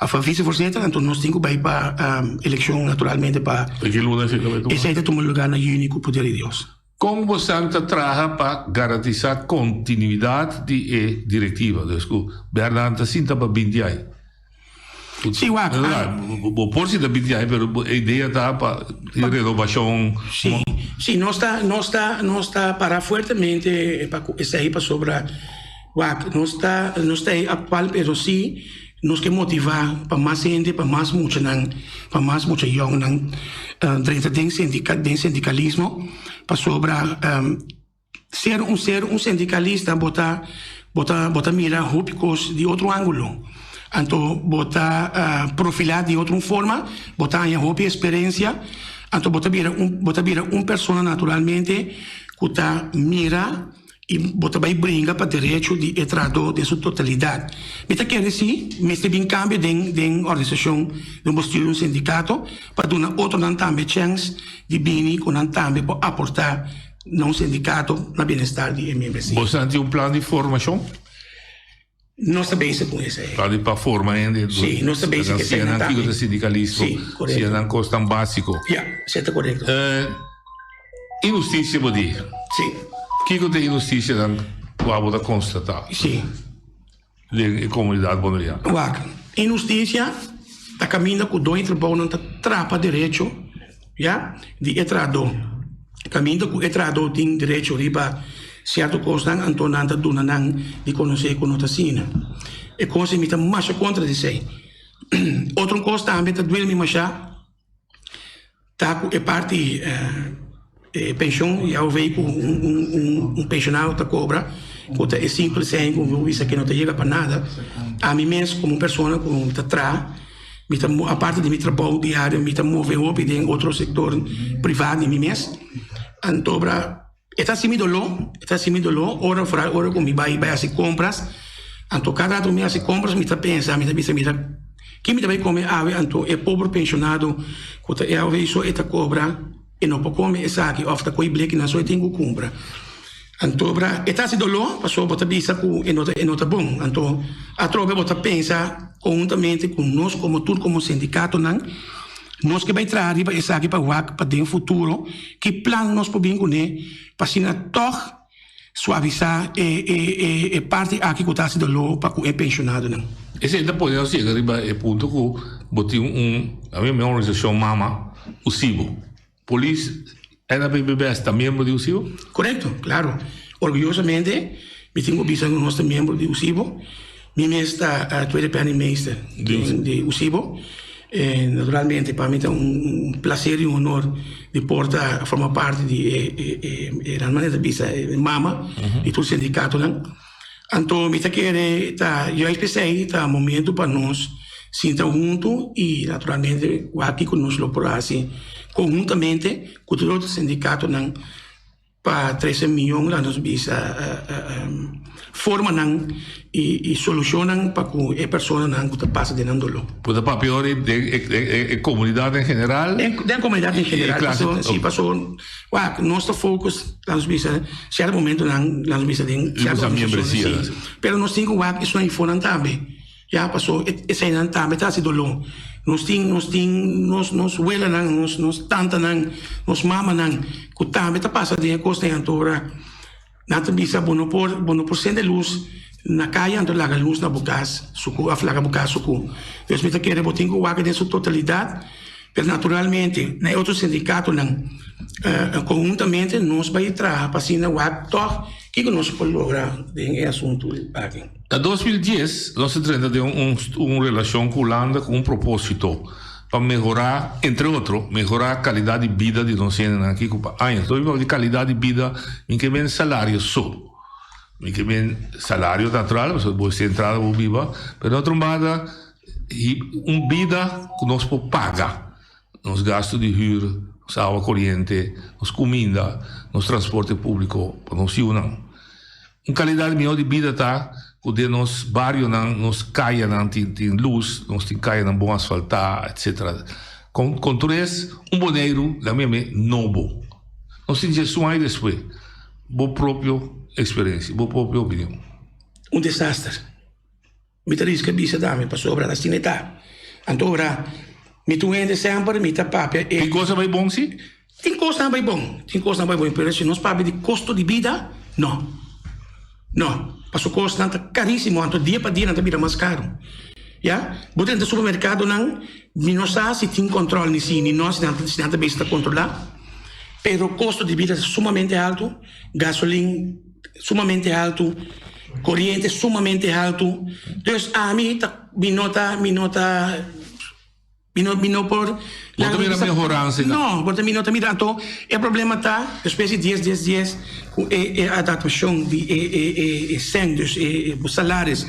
òf e vicevoorzitter, anto nos tin ku bai pa elekshon naturalmente pa E ki luna esei ta bai tuma? Esei ta tuma lugá na yüni ku poder di Dios. Kon bosan ta traha pa garantisá kontinuidat di e direktiva? Dus ku Bernard ta sinta pa binti ai. Sí, wak. Bo por sinta binti ai, pero e idea ta pa tin renobashon. Sí, sí, nos ta, nos ta, nos ta para fuertemente pa ku esei pasobra wak nos ta, nos ta e aktual pero sí. Nos ke motivá pa mas hende, pa mas muchanan, pa mas mucha yòngnan drenta den sindika den sindikalismo pasobra ser un ser un sindikalista bo ta bo ta bo ta mira hopi kos di otro ángulo. Anto bo ta profilá di otro un forma, bo ta haña hopi eksperensia, anto bo ta bira un bo ta bira un persona naturalmente ku ta mira I bo ta bai bringa pa derecho di e trahadó den su totalidat. Mi ta kere si mester bin kambio den den organisashon, den bestuur di un sindikato, pa duna otronan tambe chèns di bini ku nan tambe por aportá na un sindikato na bienestar di e miembresia. Boso tin un plan di formashon? Nos ta bezig ku esei. Plan di pa forma hende. Sí, nos ta bezig ku esei nan tambe. Siña nan kiko ta sindikalismo. Sí, korekto. Siña nan kosnan básiko. Ya, esei ta korekto. Inhustisia bo di. Sí. Kiko ta e inhustisianan ku abo ta konstatá? Sí. Den e komunidat boneriano. Wak, inhustisia ta kaminda ku doño trabounan ta trapa derecho, ya, di e trahadó. Kaminda ku e trahadó tin derecho riba sierto kosnan, anto nan ta duna nan di konosé ku no ta asina. E kos ei mi ta masha kontra di esei. Otro kos tambe ta duel mi mashá ta ku e parti e penshon di AOV ku un penshonado ta kobra, ku ta e simpel sèn ku mi bisa ke no ta yega pa nada. Ami mes komo un persona ku ta traha. Mi ta aparte di mi trabou diario mi ta move hopi den otro sector priva di mi mes. Antobra e ta haci mi doló, e ta haci mi doló ora foral ora cu mi bay bay haci compras. Anto cada rato cu mi haci compras mi ta pensa, mi ta bisa mira ki mi ta bay come awe anto e pober pensionado cu ta e awe so e ta cobra e no por come esaki of ta coy blekinan so e tin cu cumpra. Anto bra e ta hasi doló pasobra bo ta bisa ku e no ta e no ta bon. Anto atrobe bo ta pensa konhuntamente ku nos komo tur komo sindikatonan nos ke bai traha riba esaki pa wak pa den futuro ki plan nos por bin kuné pa asina tòg suavisá e e e e parti aki ku ta hasi doló pa ku e penshonadonan. Esei ta pone nos yega riba e punto ku bo tin un, ami mi organisashon mama, USIBO. Polis NAPBBS ta miembro di USIBO? Korekto, klaro. Orguyosamente mi tin ku bisa ku nos ta miembro di USIBO. Mi mes ta tweede penningmeester di USIBO. E naturalmente pa mi ta un plaser i un honor di por ta forma parti di e nan manera ta bisa e mama di tur sindikatonan. Anto mi ta kere ta juist p'esei ta momento pa nos sinta huntu i naturalmente wak kiko nos lo por hasi konhuntamente ku tur otro sindikatonan pa trese mion laga nos bisa formanan i solushonnan pa ku e personanan ku ta pasa den nan doló. Bo ta papia ora den e komunidat en general? Den komunidat en general paso si paso wak nos ta focus laga nos bisa sierto momentonan laga nos bisa den sierto organisashonnan si pero nos tin ku wak esun aifonan tambe ya paso eseinan tambe ta hasi doló nos tin nos tin nos nos welanan nos nos tantanan nos mamanan ku tambe ta pasa den e kosnan anto ora Nan ta bisa bo no por bo no por sende lus na kaya anto laga lus na bo kas suku of laga bo kas suku. Dus mi ta kere bo tin ku wak den su totalidat pero naturalmente na e otro sindikatonan konhuntamente nos bai traha pa asina wak tòg kiko nos por logra den e asuntu aki. Na 2010 nos a drenta den un un relashon ku Hulanda ku un propósito pa mehorá, entre otro, mehorá kalidat di bida di nos hendenan aki ku pa añas. Lo mi papia di kalidat di bida, mi ke men salario so. Mi ke men salario natural, pasobra bo si entrada bo biba, pero na otro banda un bida ku nos por paga, nos gasto di hür, nos awa koriente, nos kuminda, nos transporte públiko pa nos yunan. Un kalidat mihó di bida ta ku den nos barionan, nos kayanan tin tin lus, nos tin kayanan bon asfaltá, etsetera. Kon kon tur es, un Boneiru la meme nobo. Nos tin dje suai despues. Bo propio eksperensia, bo propio opinion. Un desaster. Mi ta riska bisa tambe pasobra asina e ta. Anto ora mi ta un hende semper mi ta papia e. Tin kos a bai bon si? Tin kosnan a bai bon, tin kosnan a bai bon, pero si nos papia di kosto di bida, no. No, pasobra kosnan ta karísimo, anto dia pa dia nan ta bira mas karu. Ya, bo ta drenta supermerkadonan, mi no sa si tin kòntròl ni si ni no, si nan si nan ta bisa ta kontrolá, pero kosto di bida ta sumamente altu, gasolin sumamente altu. Koriente sumamente haltu. Dus ami ta mi no ta mi no ta mi no mi no por Bo ta mira mehoransa ei? No, bo ta mi no ta mira. Anto e problema ta despues di dies dies dies ku e e adaptashon di e e e e sèn dus e bo salaris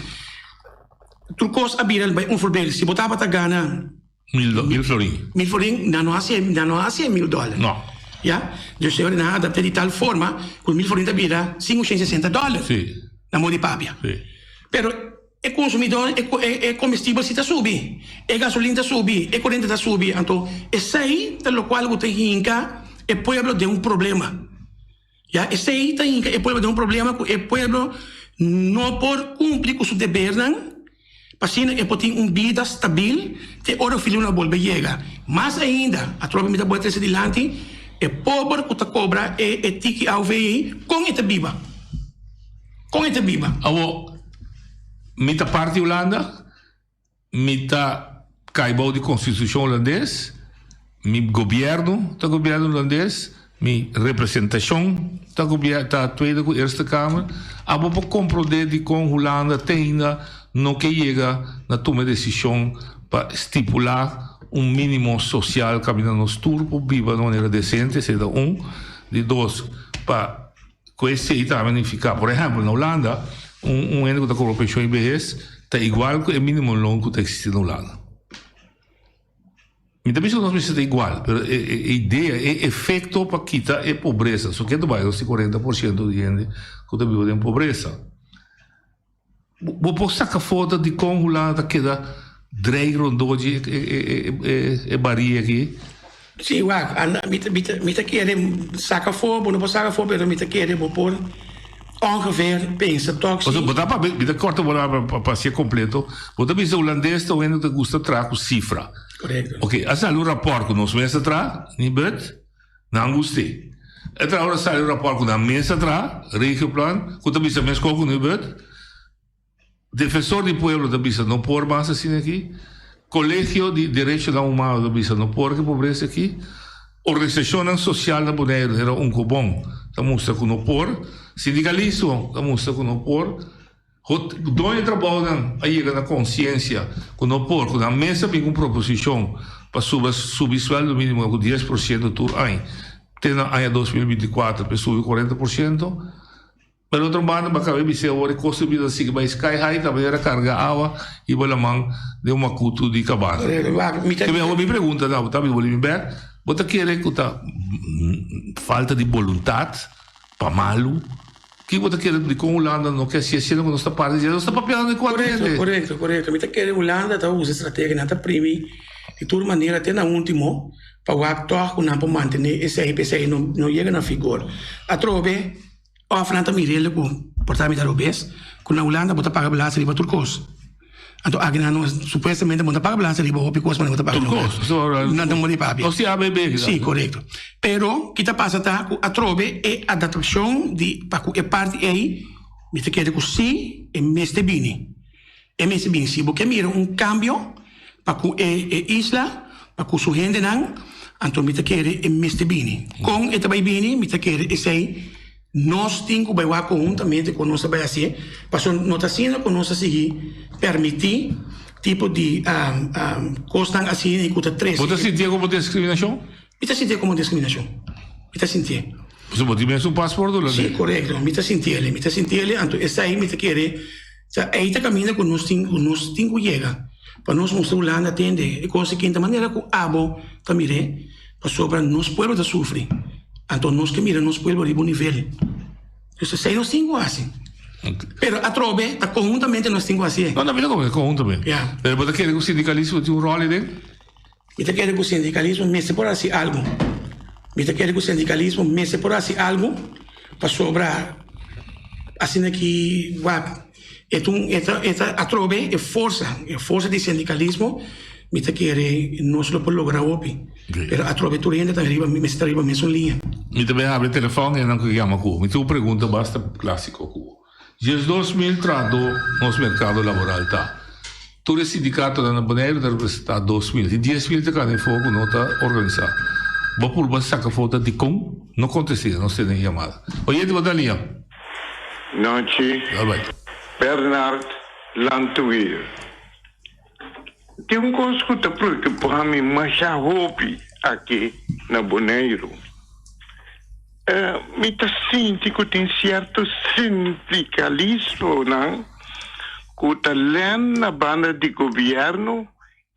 tur kos a bira bai un voorbeeld si bo tabata gana Mil florin. Mil florin, nan no hasi, nan no hasi e mil dòler. No. Ya? Dus e ora nan a adapt'é di tal forma ku mil florin ta bira sinku shen sesenta dòler. Sí. Na modo di papia. Sí. Pero e konsumidor, e e e komestibel si ta subi, e gasolin ta subi, e korente ta subi, anto esei ta lokual ku ta hinka e pueblo den un problema. Ya, esei ta hinka e pueblo den un problema ku e pueblo no por kumpli ku su debernan pa asina e por tin un bida stabil te ora Filipino a bolbe yega. Mas ainda, atrobe mi ta bolbe trese dilanti, e pober ku ta kobra e e tiki AOV ei, kon e ta biba? Kon e ta biba? Awor, mi ta parti Hulanda? Mi ta kai bou di konstitushon hulandes, mi gobièrnu ta gobièrnu hulandes, mi representashon ta ta Tweede ku Eerste Kamer. Abo por komprondé dikon Hulanda te ainda no ke yega na tuma e desishon pa stipulá un mínimo sosial kaminda nos tur por biba na manera desente, esei ta un. Di dos, pa Ku esei tambe nifiká, por ehèmpel, na Hulanda, un un hende ku ta kobra penshon i behes ta igual ku e minimumloon ku ta eksistí na Hulanda. Mi ta bisa ku nos mester ta igual, pero e e idea, e efekto pa kita e pobresa, so ke ta bai nos tin 40% di hende ku ta biba den pobresa. Bo por saka foto di kon Hulanda ta keda drei rondó dje e baria aki? Sí, wak, anda, mi ta, mi ta, mi ta kere saka afó, bo no por saka afó, pero mi ta kere bo por ongeveer pensa tòg si. Bo ta papia, mi ta kòrta bo la pa hasié kompleto. Bo ta bisa hulandes ta un hende ku ta gusta traha ku sifra. Korekto. Oke, a sali un rapòrt ku nos mes a traha, Nibud. Nan gust'é. E traha ora sali un rapòrt ku nan mes a traha, Regioplan, ku ta bisa mes kos ku Nubert. Defensor di Pueblo ta bisa no por mas asina aki. Kolegio di Derechonan Humano ta bisa no por ku e pobresa aki. Organisashonnan sosial na Boneiru, manera Unkobon, ta mustra ku no por. Sindikalismo ta mustra ku no por. Doño di trabounan a yega na konsiensia ku no por, ku nan mes a bin ku un proposishon pa suba subi suèldo mínimo ku 10% tur aña te na aña 2024 pa e subi 40%. Pero otro banda bo a kaba di bis'é awor e kosto di bida ta sigui bai sky high ta manera karga awa i bo laman den un makutu di kabana. Kebe awor mi pregunta ta bo ta biba mi bèk, bo ta kere ku ta falta di boluntat pa malu? Kiko bo ta kere dikon Hulanda no ke hasi asina ku nos ta parti dje? Nos ta papiando di kuater hende. Korekto, korekto. Mi ta kere Hulanda ta usa estrategia, nan ta primi di tur manera te na ultimo pa wak tòg ku nan por mantené esei pa esei no no yega na vigor. Atrobe òf nan ta mir'el ku por ta mi ta robes ku na Hulanda bo ta paga belasting riba tur kos. Anto aki nan no supuestamente bo ta paga belasting riba hopi kos, ma bo ta paga Tur kos. Nan ta modi papia. Nos tin ABB. Si, korekto. Pero ki ta pasa ta ku atrobe e adaptashon di pa ku e parti ei mi ta kere ku si e mester bini. E mester bini. Si bo ke mira un kambio pa ku e e isla, pa ku su hendenan, anto mi ta kere e mester bini. Kon e ta bai bini mi ta kere esei. Nos tin ku bai wak konhuntamente kon nos ta bai hasié, pasobra no ta asina ku nos ta sigui permití tipo di kosnan asina ku ta trese. Bo ta sintié komo diskriminashon? Mi ta sintié komo diskriminashon. Mi ta sintié. Pasobra bo tin mes un pasport hulandes. Sí, korekto. Mi ta sintié, mi ta sintié, anto esei mi ta kere ta ei ta kaminda ku nos tin ku nos tin ku yega pa nos mustra Hulanda tende e kos aki ta manera ku abo ta mir'é. Pasobra nos pueblo ta sufri, anto nos ke mira nos pueblo riba un nivel. Dus esei nos tin ku hasi. Pero atrobe ta konhuntamente nos tin ku hasié. No, no, mi ta komprende, konhuntamente. Ya. Pero bo ta kere ku sindikalismo tin un ròl aden? Mi ta kere ku sindikalismo mester por hasi algu. Mi ta kere ku sindikalismo mester por hasi algu pasobra asina ki wak. E ta un, e ta, e ta atrobe e forsa, e forsa di sindikalismo, mi ta kere nos lo por logra hopi. Pero atrobe tur hende ta riba, mester ta riba mesun liña. Mi ta bay habri telefòn e nan ku yama ku bo. Mi tin un pregunta basta klasiko ku bo. 12.000 trahadó nos merkado laboral ta. Tur e sindikatonan na Boneiru ta representá 2.000. Tin 10.000 ta kanda afó ku no ta organisá. Bo purba saka afó ta dikon? No kontest'é, nos tene e yamada. Oyente bo ta liña. Nochi. Bye bye. Bernard Lantuir. Tin un kos ku ta preokupá mi masha hopi aki na Boneiru. Mi ta sinti ku tin sierto sindikalismonan ku ta lèn na banda di gobièrnu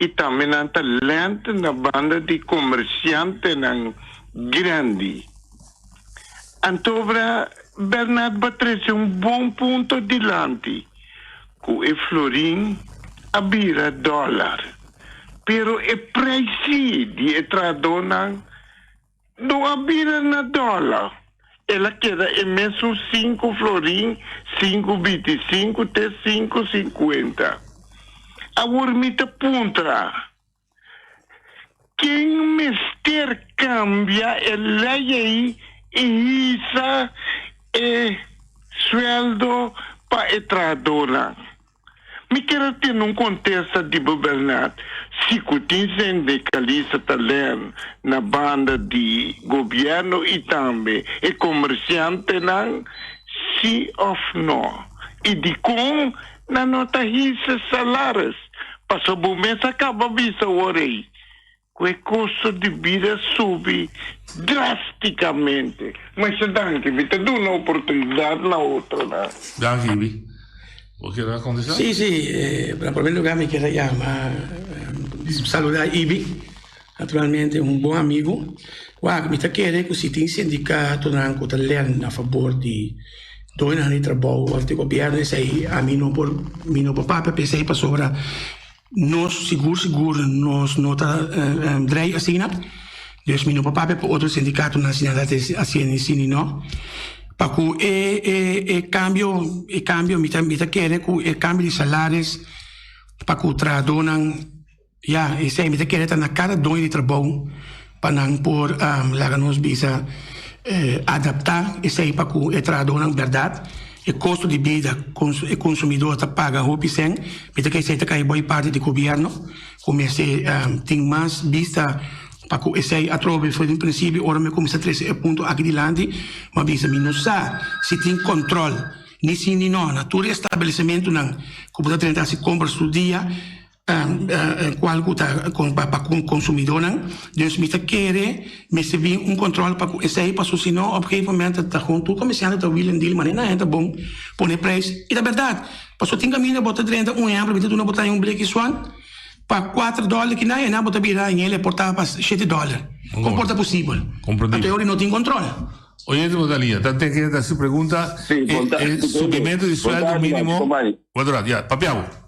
i tambe nan ta lènt na banda di komersiantenan grandi. Antobra Bernard bo a trese un bon punto dilanti ku e florin a bira dòlar, pero e preisi di e trahadónan no a bira na dòlar, el a keda e mesun sinku florin, sinku bintisinku te sinku sinkuenta. Awor mi ta puntra, ken mester kambia e lei ei i hisa e sueldo pa e trahadónan? Mi kier a tene un kontesta di bo Bernard, si ku tin sendekalista ta lèn na banda di gobièrnu i tambe e komersiantenan, si òf nò? I dikon nan no ta hisa salaris? Pasobra bo mes a kaba bisa awor ei ku e kosto di bida subi drástikamente. Masha danki, mi ta duna oportunidat na otronan. Danki, Ibi. Bo kier a kontestá? Sí, sí. Na primer lugar mi kier a yama, saluda Ibi, naturalmente un bon amigu. Wak, mi ta kere ku si tin sindikatonan ku ta lèn na fabor di doñonan di trabou òf di gobièrnu esei ami no por, mi no por papia p'esei pasobra Nos sigur sigur nos no ta drei asina, dus mi no por papia pa otro sindikatonan si nan ta hasiendo asina ni no. Pa ku e e kambio e kambio mi ta mi ta kere ku e kambio di salaris pa ku trahadónan ya esei mi ta kere ta na kada doño di trabou pa nan por laga nos bisa adaptá esei pa ku e trahadónan bèrdat e kosto di bida e konsumidó ta paga hopi sèn mi ta kere esei ta kai boi parti di gobièrnu ku mester tin mas bista pa ku esei atrobe for di un prinsipio ora mi a kuminsá trese e punto aki dilanti mi a bisa mi no sa si tin kòntròl ni si ni no na tur e establesimentunan ku bo ta drenta hasi kompra su dia. Cual cu ta pa consumidornan. Dus mi ta kere mester bin un control pa cu esey paso si no op gegeven moment ta gewoon tur comerciante ta wheel and deal manera nan ta bon pone prijs y ta berdad paso tin caminda bo ta drenta un ehemplo mi ta duna bo ta un bleki swan pa cuater dollar kinan y nan bo ta bira ñele por ta pa shete dollar con por ta posibel anto e ora no tin control. Oyente bo ta liña ta ten ke ta su pregunta e subimento di sueldo minimo. Ya papia bo.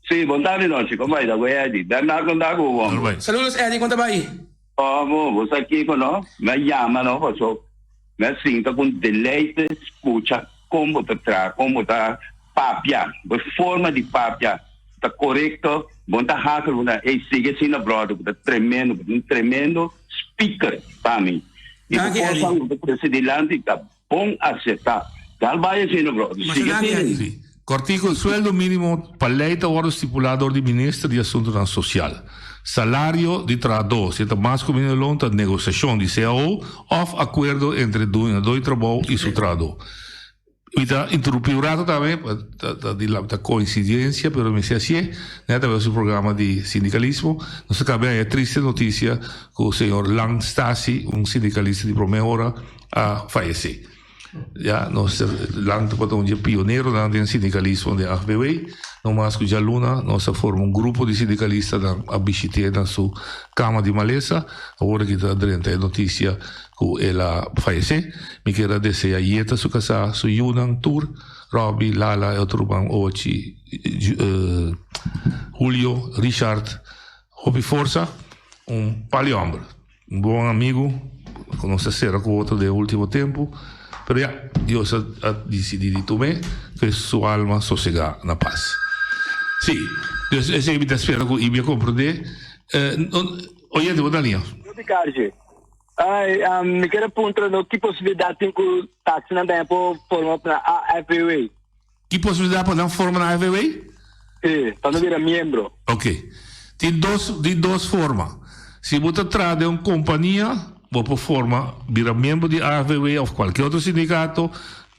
Sí, bon tardi nochi, kon bai? Ta ku Eddy. Bernard kon ta ku bo? Normal. Saludos Eddy, kon ta bai? Omo, bo sa kiko no? Mi a yama no paso mi a sinta ku un deleite skucha kon bo ta traha, kon bo ta papia, bo forma di papia ta korekto, bo no ta hakel, bo ta ey sigui asina brother, bo ta tremendo, bo ta un tremendo speaker pa mi. I bo Danki Eddy. kosnan ku bo ta trese dilanti ta Bon acepta. Dal bai asina bro. Masha Sigue danki asina. Eddie. Sí. Kòrtiku, e sueldo mínimo pa lei ta wòrdu stipulá dor di Minister di Asuntunan Sosial. Salario di trahadó, si e ta mas ku mínimo loon, ta negosiashon di cao òf akuerdo entre duñadó di trabou i su trahadó. Mi ta interrumpí un rato tambe, ta ta di ta koinsidensia, pero mi si hasié, nèt a su programa di sindikalismo, nos a kaba di haña e triste notisia ku señor Lan Stasi, un sindikalista di promé ora, a fayesé. Ya nos Lang tabata un dje pioneronan den sindikalismo den AFBW. No mas ku djaluna nos a forma un grupo di sindikalistanan a bishit'é na su kama di malesa. Awor aki ta drenta e notisia ku el a fayesé. Mi kier a desea Yeta su kasá, su yunan tur, Robbie, Lala, e otro ruman Ochi, Julio, Richard, hopi forsa. Un pali hòmber. Un bon amigu ku nos a sera ku otro den ultimo tempu, pero ya, Dios a disidí di tum'é, ku su alma sosegá na pas. Sí, dus esei mi ta spera ku Ibi a komprendé. Oyente, bo ta liña. Ruby Karje, Ai, mi kier a puntra no ki posibilidat tin ku taxinan tambe por forma na AFVW? Ki posibilidat pa nan forma na AFVW? Sí, pa no bira miembro. Ok. Tin dos, tin dos forma. Si bo ta traha den un kompania, bo por forma, bira miembro di AFVW òf kualke otro sindikato.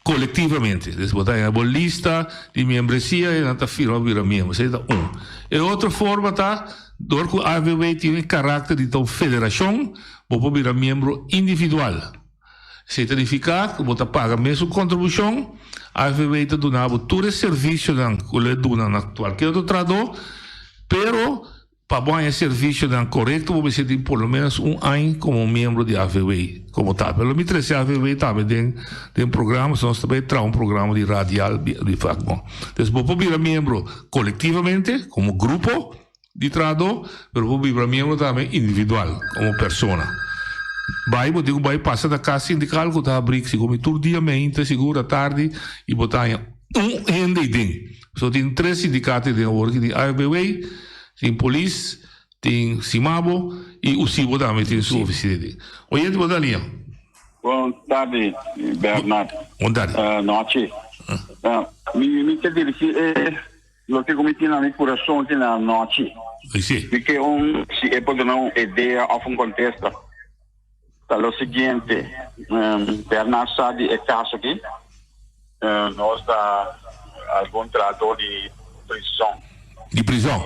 Kolektivamente. Dus bo ta haña bo lista di miembresia i nan ta firma bira miembro. Esei ta un. E otro forma ta dor ku AVW tin e karakter di ta un federashon, bo por bira miembro individual. Esei ta nifiká ku bo ta paga mesun kontribushon, AVW ta duna bo tur e servisionan ku lo e duna na kualke otro trahadó, pero Pa bo haña servicionan corecto bo mester tin por lo menos un añ como miembro di AVW como tal. Pero lo mi trece AVW tambe den den programa, so nos ta bay traha un programa di radial di vakbond. Entonces bo por bira miembro colectivamente como grupo di trahador, pero bo por bira miembro tambe individual como persona. Bay bo tin cu bay pasa na cas sindical cu ta habri segun mi tur dia meinta sigur atardi y bo ta haña un hende ey den. So tin tres sindicato ey den awor aki tin AFBW, Tin polis, tin Simabo y Usibo tambe tin su oficina den. Oyente bo ta liña. Bon tardi Bernard. Bon tardi. Nochi. Mi mi ke dirigi e loke ku mi tin na mi kurason tin na nochi. Si. Mi ke un si e por duna un idea of un kontesta. Ta lo siguiente, Bernard sa di e kaso aki. Nos ta algun trahadó di prizon. Di prizon?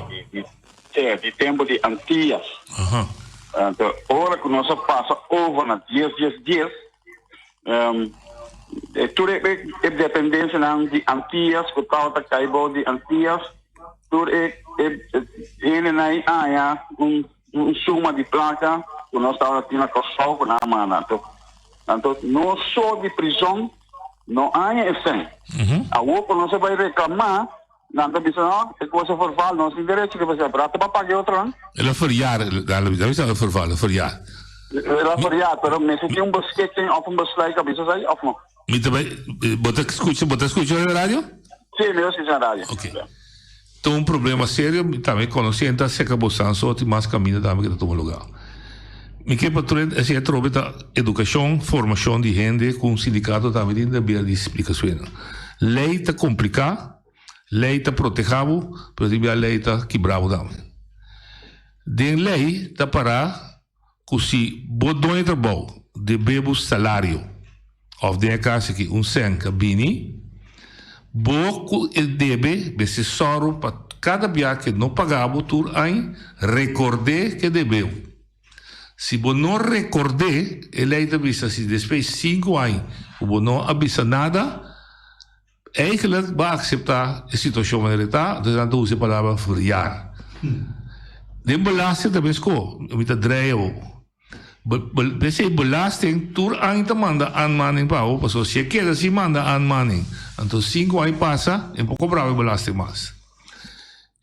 Sí, di tempu di Antillas. Anto, ora ku nos a pasa over na dies dies dies, tur e dependensianan di Antillas ku tabata kai bou di Antillas, tur e hendenan ei haña un. Un suma di plaka ku nos tabata tin na Kòrsou ku nan a manda. Anto, anto nos so di prizon no haña e sèn. Awor ku nos a bai reklamá, nan ta bisa, no, e kos a verval, nos tin derecho riba esei, pero ata pa paga e otronan. El a verjaar, nan a bisa el a verval, el a verjaar. El a verjaar, pero mester tin un beschikking òf un besluit ku a bisa esei òf no? Mi ta bai, bo ta skucha, bo ta skucha na radio? Sí, mi ta skucha na radio. Ok. Ta un problema serio, mi tambe konosé en ta seka bo san so tin mas kaminda tambe ke ta tuma luga. Mi ke pa tur esei atrobe ta edukashon, formashon di hende ku un sindikato tambe tin ta bira di splika suena. Lei ta kompliká, lei ta protehá bo, pero tin bia lei ta kibra bo tambe. Den lei ta pará ku si bo doño trabou debe bo salario òf den e kas aki un sèn ka bini, bo ku e debe mester sòru pa kada bia ke no paga bo tur añ rekord'é ke debe bo. Si bo no rekord'é, e lei ta bisa si despues sinku añ ku bo no a bisa nada, Eigenlijk bo a acepta e situacion manera e ta, entonces nan ta usa e palabra verjaar. Den belasting ta mesco, mi ta dreia bo. P'esey belasting tur aña ta manda aanmaning pa bo, pasobra si e keda sin manda aanmaning, anto cinco aña pasa e no por cobra bo e belasting mas.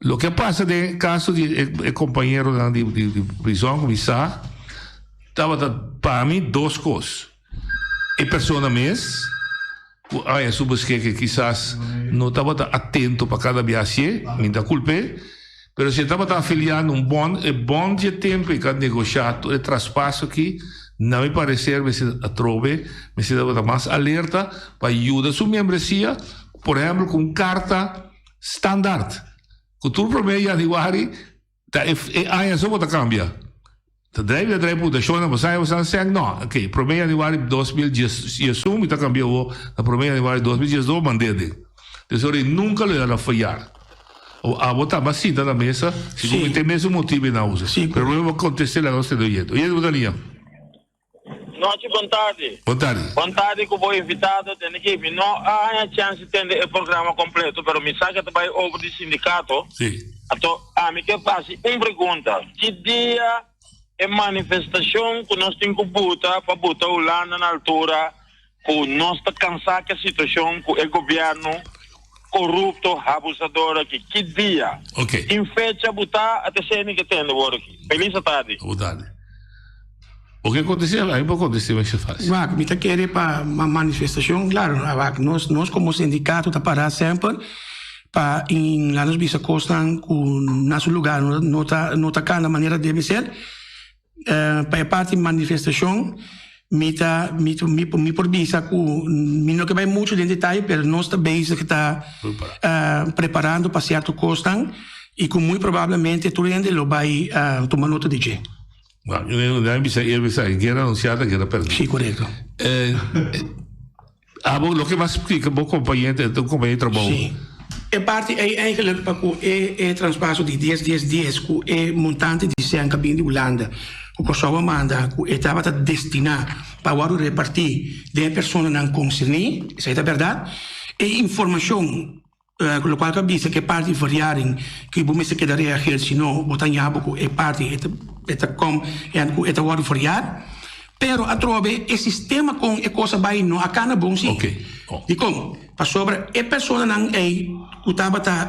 Loke a pasa den e caso di e compañeronan di prison cu mi sa, tabata pa mi dos cos. E persona mes. Ku aña su beskeke kisas no tabata atento pa kada bia hasié, mi ta kulp'é, pero si e tabata afiliá na un bond, e bond dje tempu e ka negoshá tur e traspaso aki, na mi pareser mester atrobe, mester tabata mas alerta pa yuda su miembresia, por ehèmpel ku un karta standaard, ku tur promé yanüari Ta e e aña so bo ta cambia. Ta drai bira drai puta shona bo sa bo sa seng no. Ok, prome januari 2011 mi ta cambia awo na prome januari 2012 mand'e den. Des ora nunca lo yara fallar. O abo ta ba sinta na mesa si cu mi tin mesun motibo e na usa. Pero bo bo conteste laga nos tende oyente. Oyente bo ta liña. Nochi bon tardi. Bon tardi. Bon tardi ku bo invitado tende ki mi no a haña chance di tende e programa kompleto pero mi sa ke ta bai over di sindikato. Si. Anto ami ke fasi un pregunta, ki dia e manifestashon ku nos tin ku buta pa buta Hulanda na altura ku nos ta kansa ku e situashon ku e gobièrnu korupto habusador aki? Ki dia? Ok. Tin fecha buta a ta esei mi ke tende wor aki. Felis atardi. Bon tardi. Bo ke kontest'é? Ami por kontest'é masha fásil. Wak, mi ta kere pa manifestashon, klaro, wak, nos, nos komo sindikato ta pará semper pa in laat nos bisa kosnan ku na su lugá no, no ta, no ta kana manera debe ser. Pa e parti manifestashon mi ta, mi, mi, mi por bisa ku mi no ke bai muchu den detaye pero nos ta bezig ta preparando pa sierto kosnan i ku muy probablemente tur hende lo bai tuma nota di dje. Bueno, yo no bisa, yo bisa, guerra anunciada, guerra perdida. Sí, correcto. Eh, Abo loke mas splika bo kompañero ta un kompañero di trabou. Sí. E parti ei eigenlijk pa ku e e traspaso di dies dies dies ku e montante di sèn ku a bini di Hulanda ku Kòrsou a manda ku e tabata destiná pa wòrdu repartí den e personanan konserní, esei ta bèrdat. E informashon ku lokual ku a bisa ku e parti verjaring ku bo mester keda reageer si no bo ta ña bo ku e parti e ta e ta kom en ku e ta wòrdu verjaar. Pero atrobe e sistema kon e kos a bai no a kana bon si. Dikon? Pasobra e personanan ei ku tabata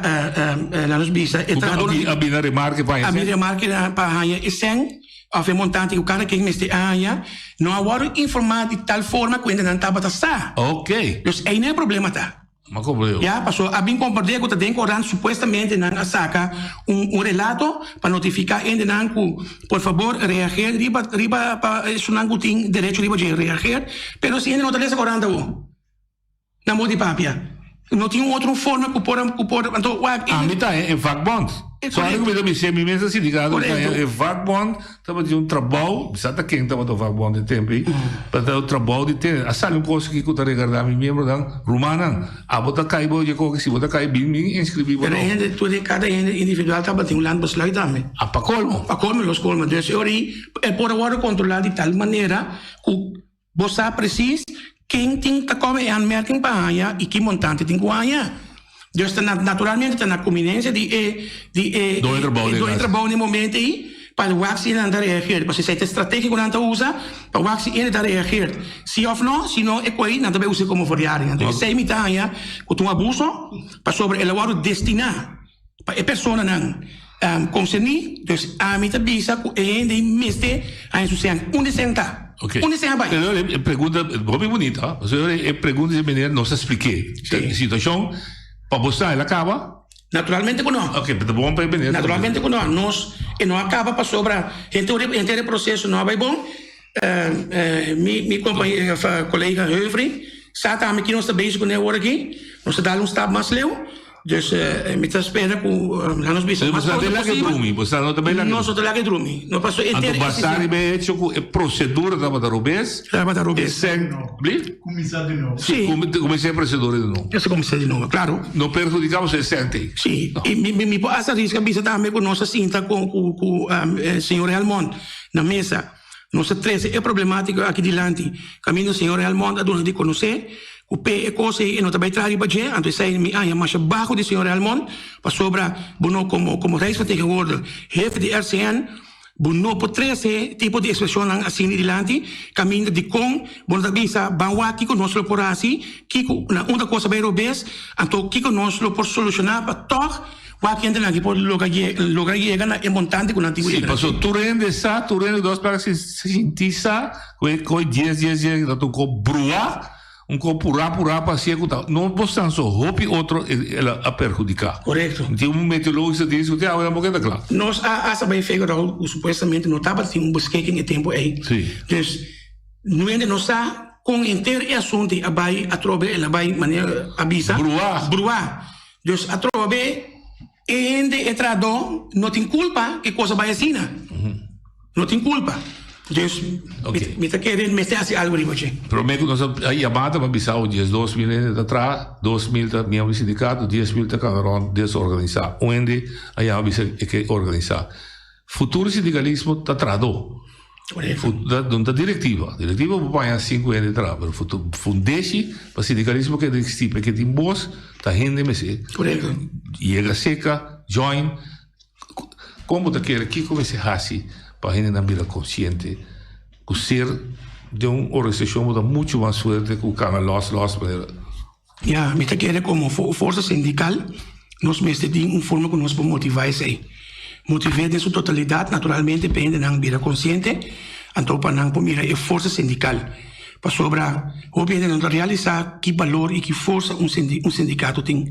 laat nos bisa e trahadornan A bini remarke pa haña a bini remarke pa haña e sèn òf e montante ku kada ken mester a haña no a wòrdu informá di tal forma ku hende nan tabata sa. Dus ei nan e problema ta. Ma como yo? Ya, paso a bin comprende cu ta den corant supuestamente nan a saca un un relato pa notifica hendenan cu por fabor reageer riba riba pa esunnan cu tin derecho riba dje reageer, pero si hende no ta lesa corant awo nan bo di papia no tin un otro forma cu por cu por anto wak Ami ta e vakbond. Sorry cu mi ta bisa mi mes ta sindicato mi ta e vakbond. Tabatin un trabou, mi sa ta ken tabata vakbond e tempu ei, pero ta un trabou di tene. A sali un kos aki ku ta regardá mi miembronan, Rumannan, abo ta kai bo dje koki, si bo ta kai bin bin inskribí bo Pero no. hende, tur e kada hende individual tabatin un landbesluit tambe. Ah, pa kolmo. Pa kolmo, los kolmo. Dus e ora ei e por a wòrdu kontrolá di tal manera ku Bo sa precies ken tin ta kome e aanmerking pa haña i ki montante tin ku haña. Dus ta naturalmente ta na kuminencia di e di e Doño trabou e doño trabou na e momento ei pa wak si nan ta reageer. Pasobra esei ta e strategia ku nan ta usa pa wak si hende ta reageer. Si of no, si no e koe nan ta bai usa komo verjaring. Anto esei mi ta haña ku ta un abuso pasobra el a wòrdu destiná pa e personanan konserní. Dus ami ta bisa ku e hende ei mester haña su sèn. Unda e sèn ta? Ok. Unda e sèn a bai? Pero e pregunta hopi bunita. Pasobra e pregunta di meneer nos a splik'é. Sí. E situashon pa bo sa el a kaba? Naturalmente ku no. Ok, pero ta bon pa e meneer. Naturalmente ku no. Nos e no a kaba pasobra henter henter e proseso no a bai bon. Mi mi kompañero kolega Humphrey sa tambe ki nos ta bezig kuné awor aki. Nos ta dal un stap mas leu. Dus mi ta spera ku laat nos bisa mas pronto posibel. Bo sa no ta bay laga Nos no ta laga drumi. No paso e Anto basa riba e hecho ku e prosedura tabata robes. Tabata robes. E sèn bli? Kuminsá di nobo. Si. Kuminsá e prosedura di nobo. Mester kuminsá di nobo, klaro. No perhudiká pasobra e sèn t'ei. Si. I mi mi por hasta riska bisa tambe ku nos a sinta ku ku ku señor Helmond na mesa. Nos a trese e problemátika aki dilanti. Kaminda señor Helmond a duna di konosé ku p'e e kos ei e no ta bai traha riba dje, anto esei mi aña masha baho di señor Helmond, pasobra bo no komo komo Rijksvertegenwoordiger, hefe di RCN, bo no por trese tipo di ekspreshonnan asina dilanti, kaminda dikon bo no ta bisa ban wak kiko nos lo por hasi, kiko na unda kos a bai robes, anto kiko nos lo por solushoná pa tòg Wak hendenan aki por logra logra yega na e montante ku nan tin ku Sí, yega na paso dje. tur hende sa, tur hende dos plaka si sinti sa ku e koi dies dies dies ta un ko bruá, un ko purá purá pa hacié ku ta no bosnan so hopi otro el a perhudiká. Korekto. Tin un meteorologista di diskuti awe nan por keda kla. Nos a hasta bai figure out ku supuestamente no tabatin un beschikking e tempu ei. Sí. Dus nu hende no sa kon henter e asuntu ei a bai atrobe el a bai manera a bisa. Bruá. Bruá. Dus atrobe e hende e trahadó no tin kulpa ku e kos a bai asina. No tin kulpa. Dus mi ta kere mester hasi algu riba dje. Promé ku nos a yama ta bisa awe 12.000 hende ta traha, 2.000 ta miembro di sindikato, 10.000 ta kana rònt desorganisá. Un hende a yama bisa e ke organisá. Futuro sindikalismo ta trahadó. No ta direktiva. Direktiva bo paña sinku hende traha, pero fundeshi pa sindikalismo keda eksistí, pa e ke tin bos, ta hende mester yega seka, join. Kon bo ta kere kiko mester hasi pa hendenan bira konsiente ku ser den un organisashon bo ta muchu mas fuerte ku kana lòs lòs manera. Ya, mi ta kere komo forsa sindikal nos mester tin un forma ku nos por motivá esei. Motiv'é den su totalidat naturalmente pa hendenan bira konsiente, anto pa nan por mira e forsa sindikal. Pasobra hopi hende no ta realisá ki balor i ki forsa un un sindikato tin.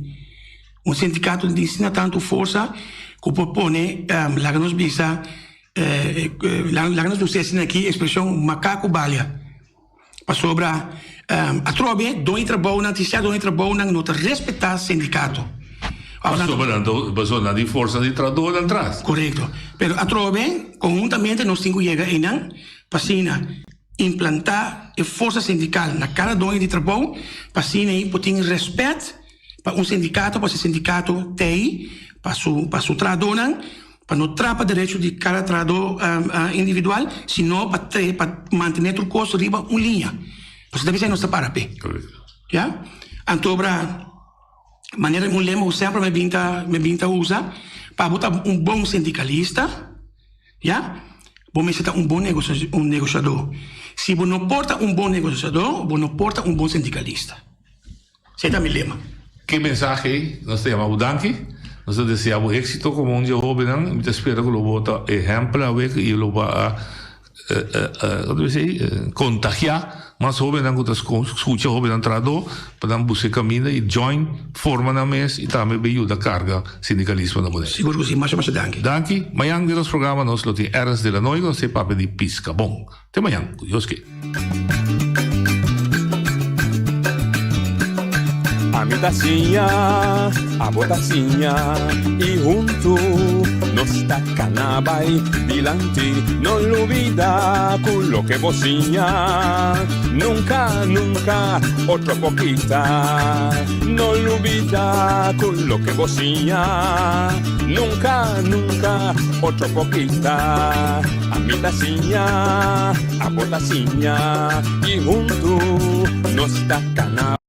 Un sindikato tin asina tantu forsa ku por pone, laga nos bisa, laga nos usa asina aki ekspreshon makaku balia. Pasobra atrobe doño trabounan, tin sierto doño trabounan no ta respetá sindikato. Pasobra nan ta, pasobra nan tin forsa di trahadornan tras. Korekto. Pero atrobe konhuntamente nos tin ku yega einan pa asina. implantá e forsa sindikal na kada doño di trabou pa asina ei por tin rèspèt pa un sindikato pasobra e sindikato ta ei pa su pa su trahadónan pa no trapa derecho di kada trahadó individual sino pa pa mantené tur kos riba un liña pasobra ta bisa nos ta para p'e ya antobra manera un lema ku semper mi bin ta mi bin ta usa pa bo ta un bon sindikalista. Ya, bo mester ta un bon un negosiadó. Si bo no por ta un bon negosiadó, bo no por ta un bon sindikalista. Esei ta mi lema. Ke mensahe ei? Nos ta yama bo danki. Nos ta desea bo éksito komo un di e hóbennan. Mi ta spera ku lo bo ta ehèmpel awe i lo bo a kontagiá Mas hobennan ku ta skucha hobennan trahadó pa nan buska e kaminda i join, forma nan mes i tambe bay yuda karga sindikalismo na Boneiru. Sigur ku si. Masha masha danki. Danki. Mañan den nos programa nos lo tin Ernst de la Noy ku nos ta e papia di piska bon. Te mañan, ku Dios ke. Ami ta siña, abo ta siña i huntu nos ta kana bai dilanti. No lubida ku loke bo siña nunka, nunka otro por kita. No lubida ku loke bo siña nunka, nunka otro por kita. Ami ta siña, abo ta siña i huntu nos ta kana.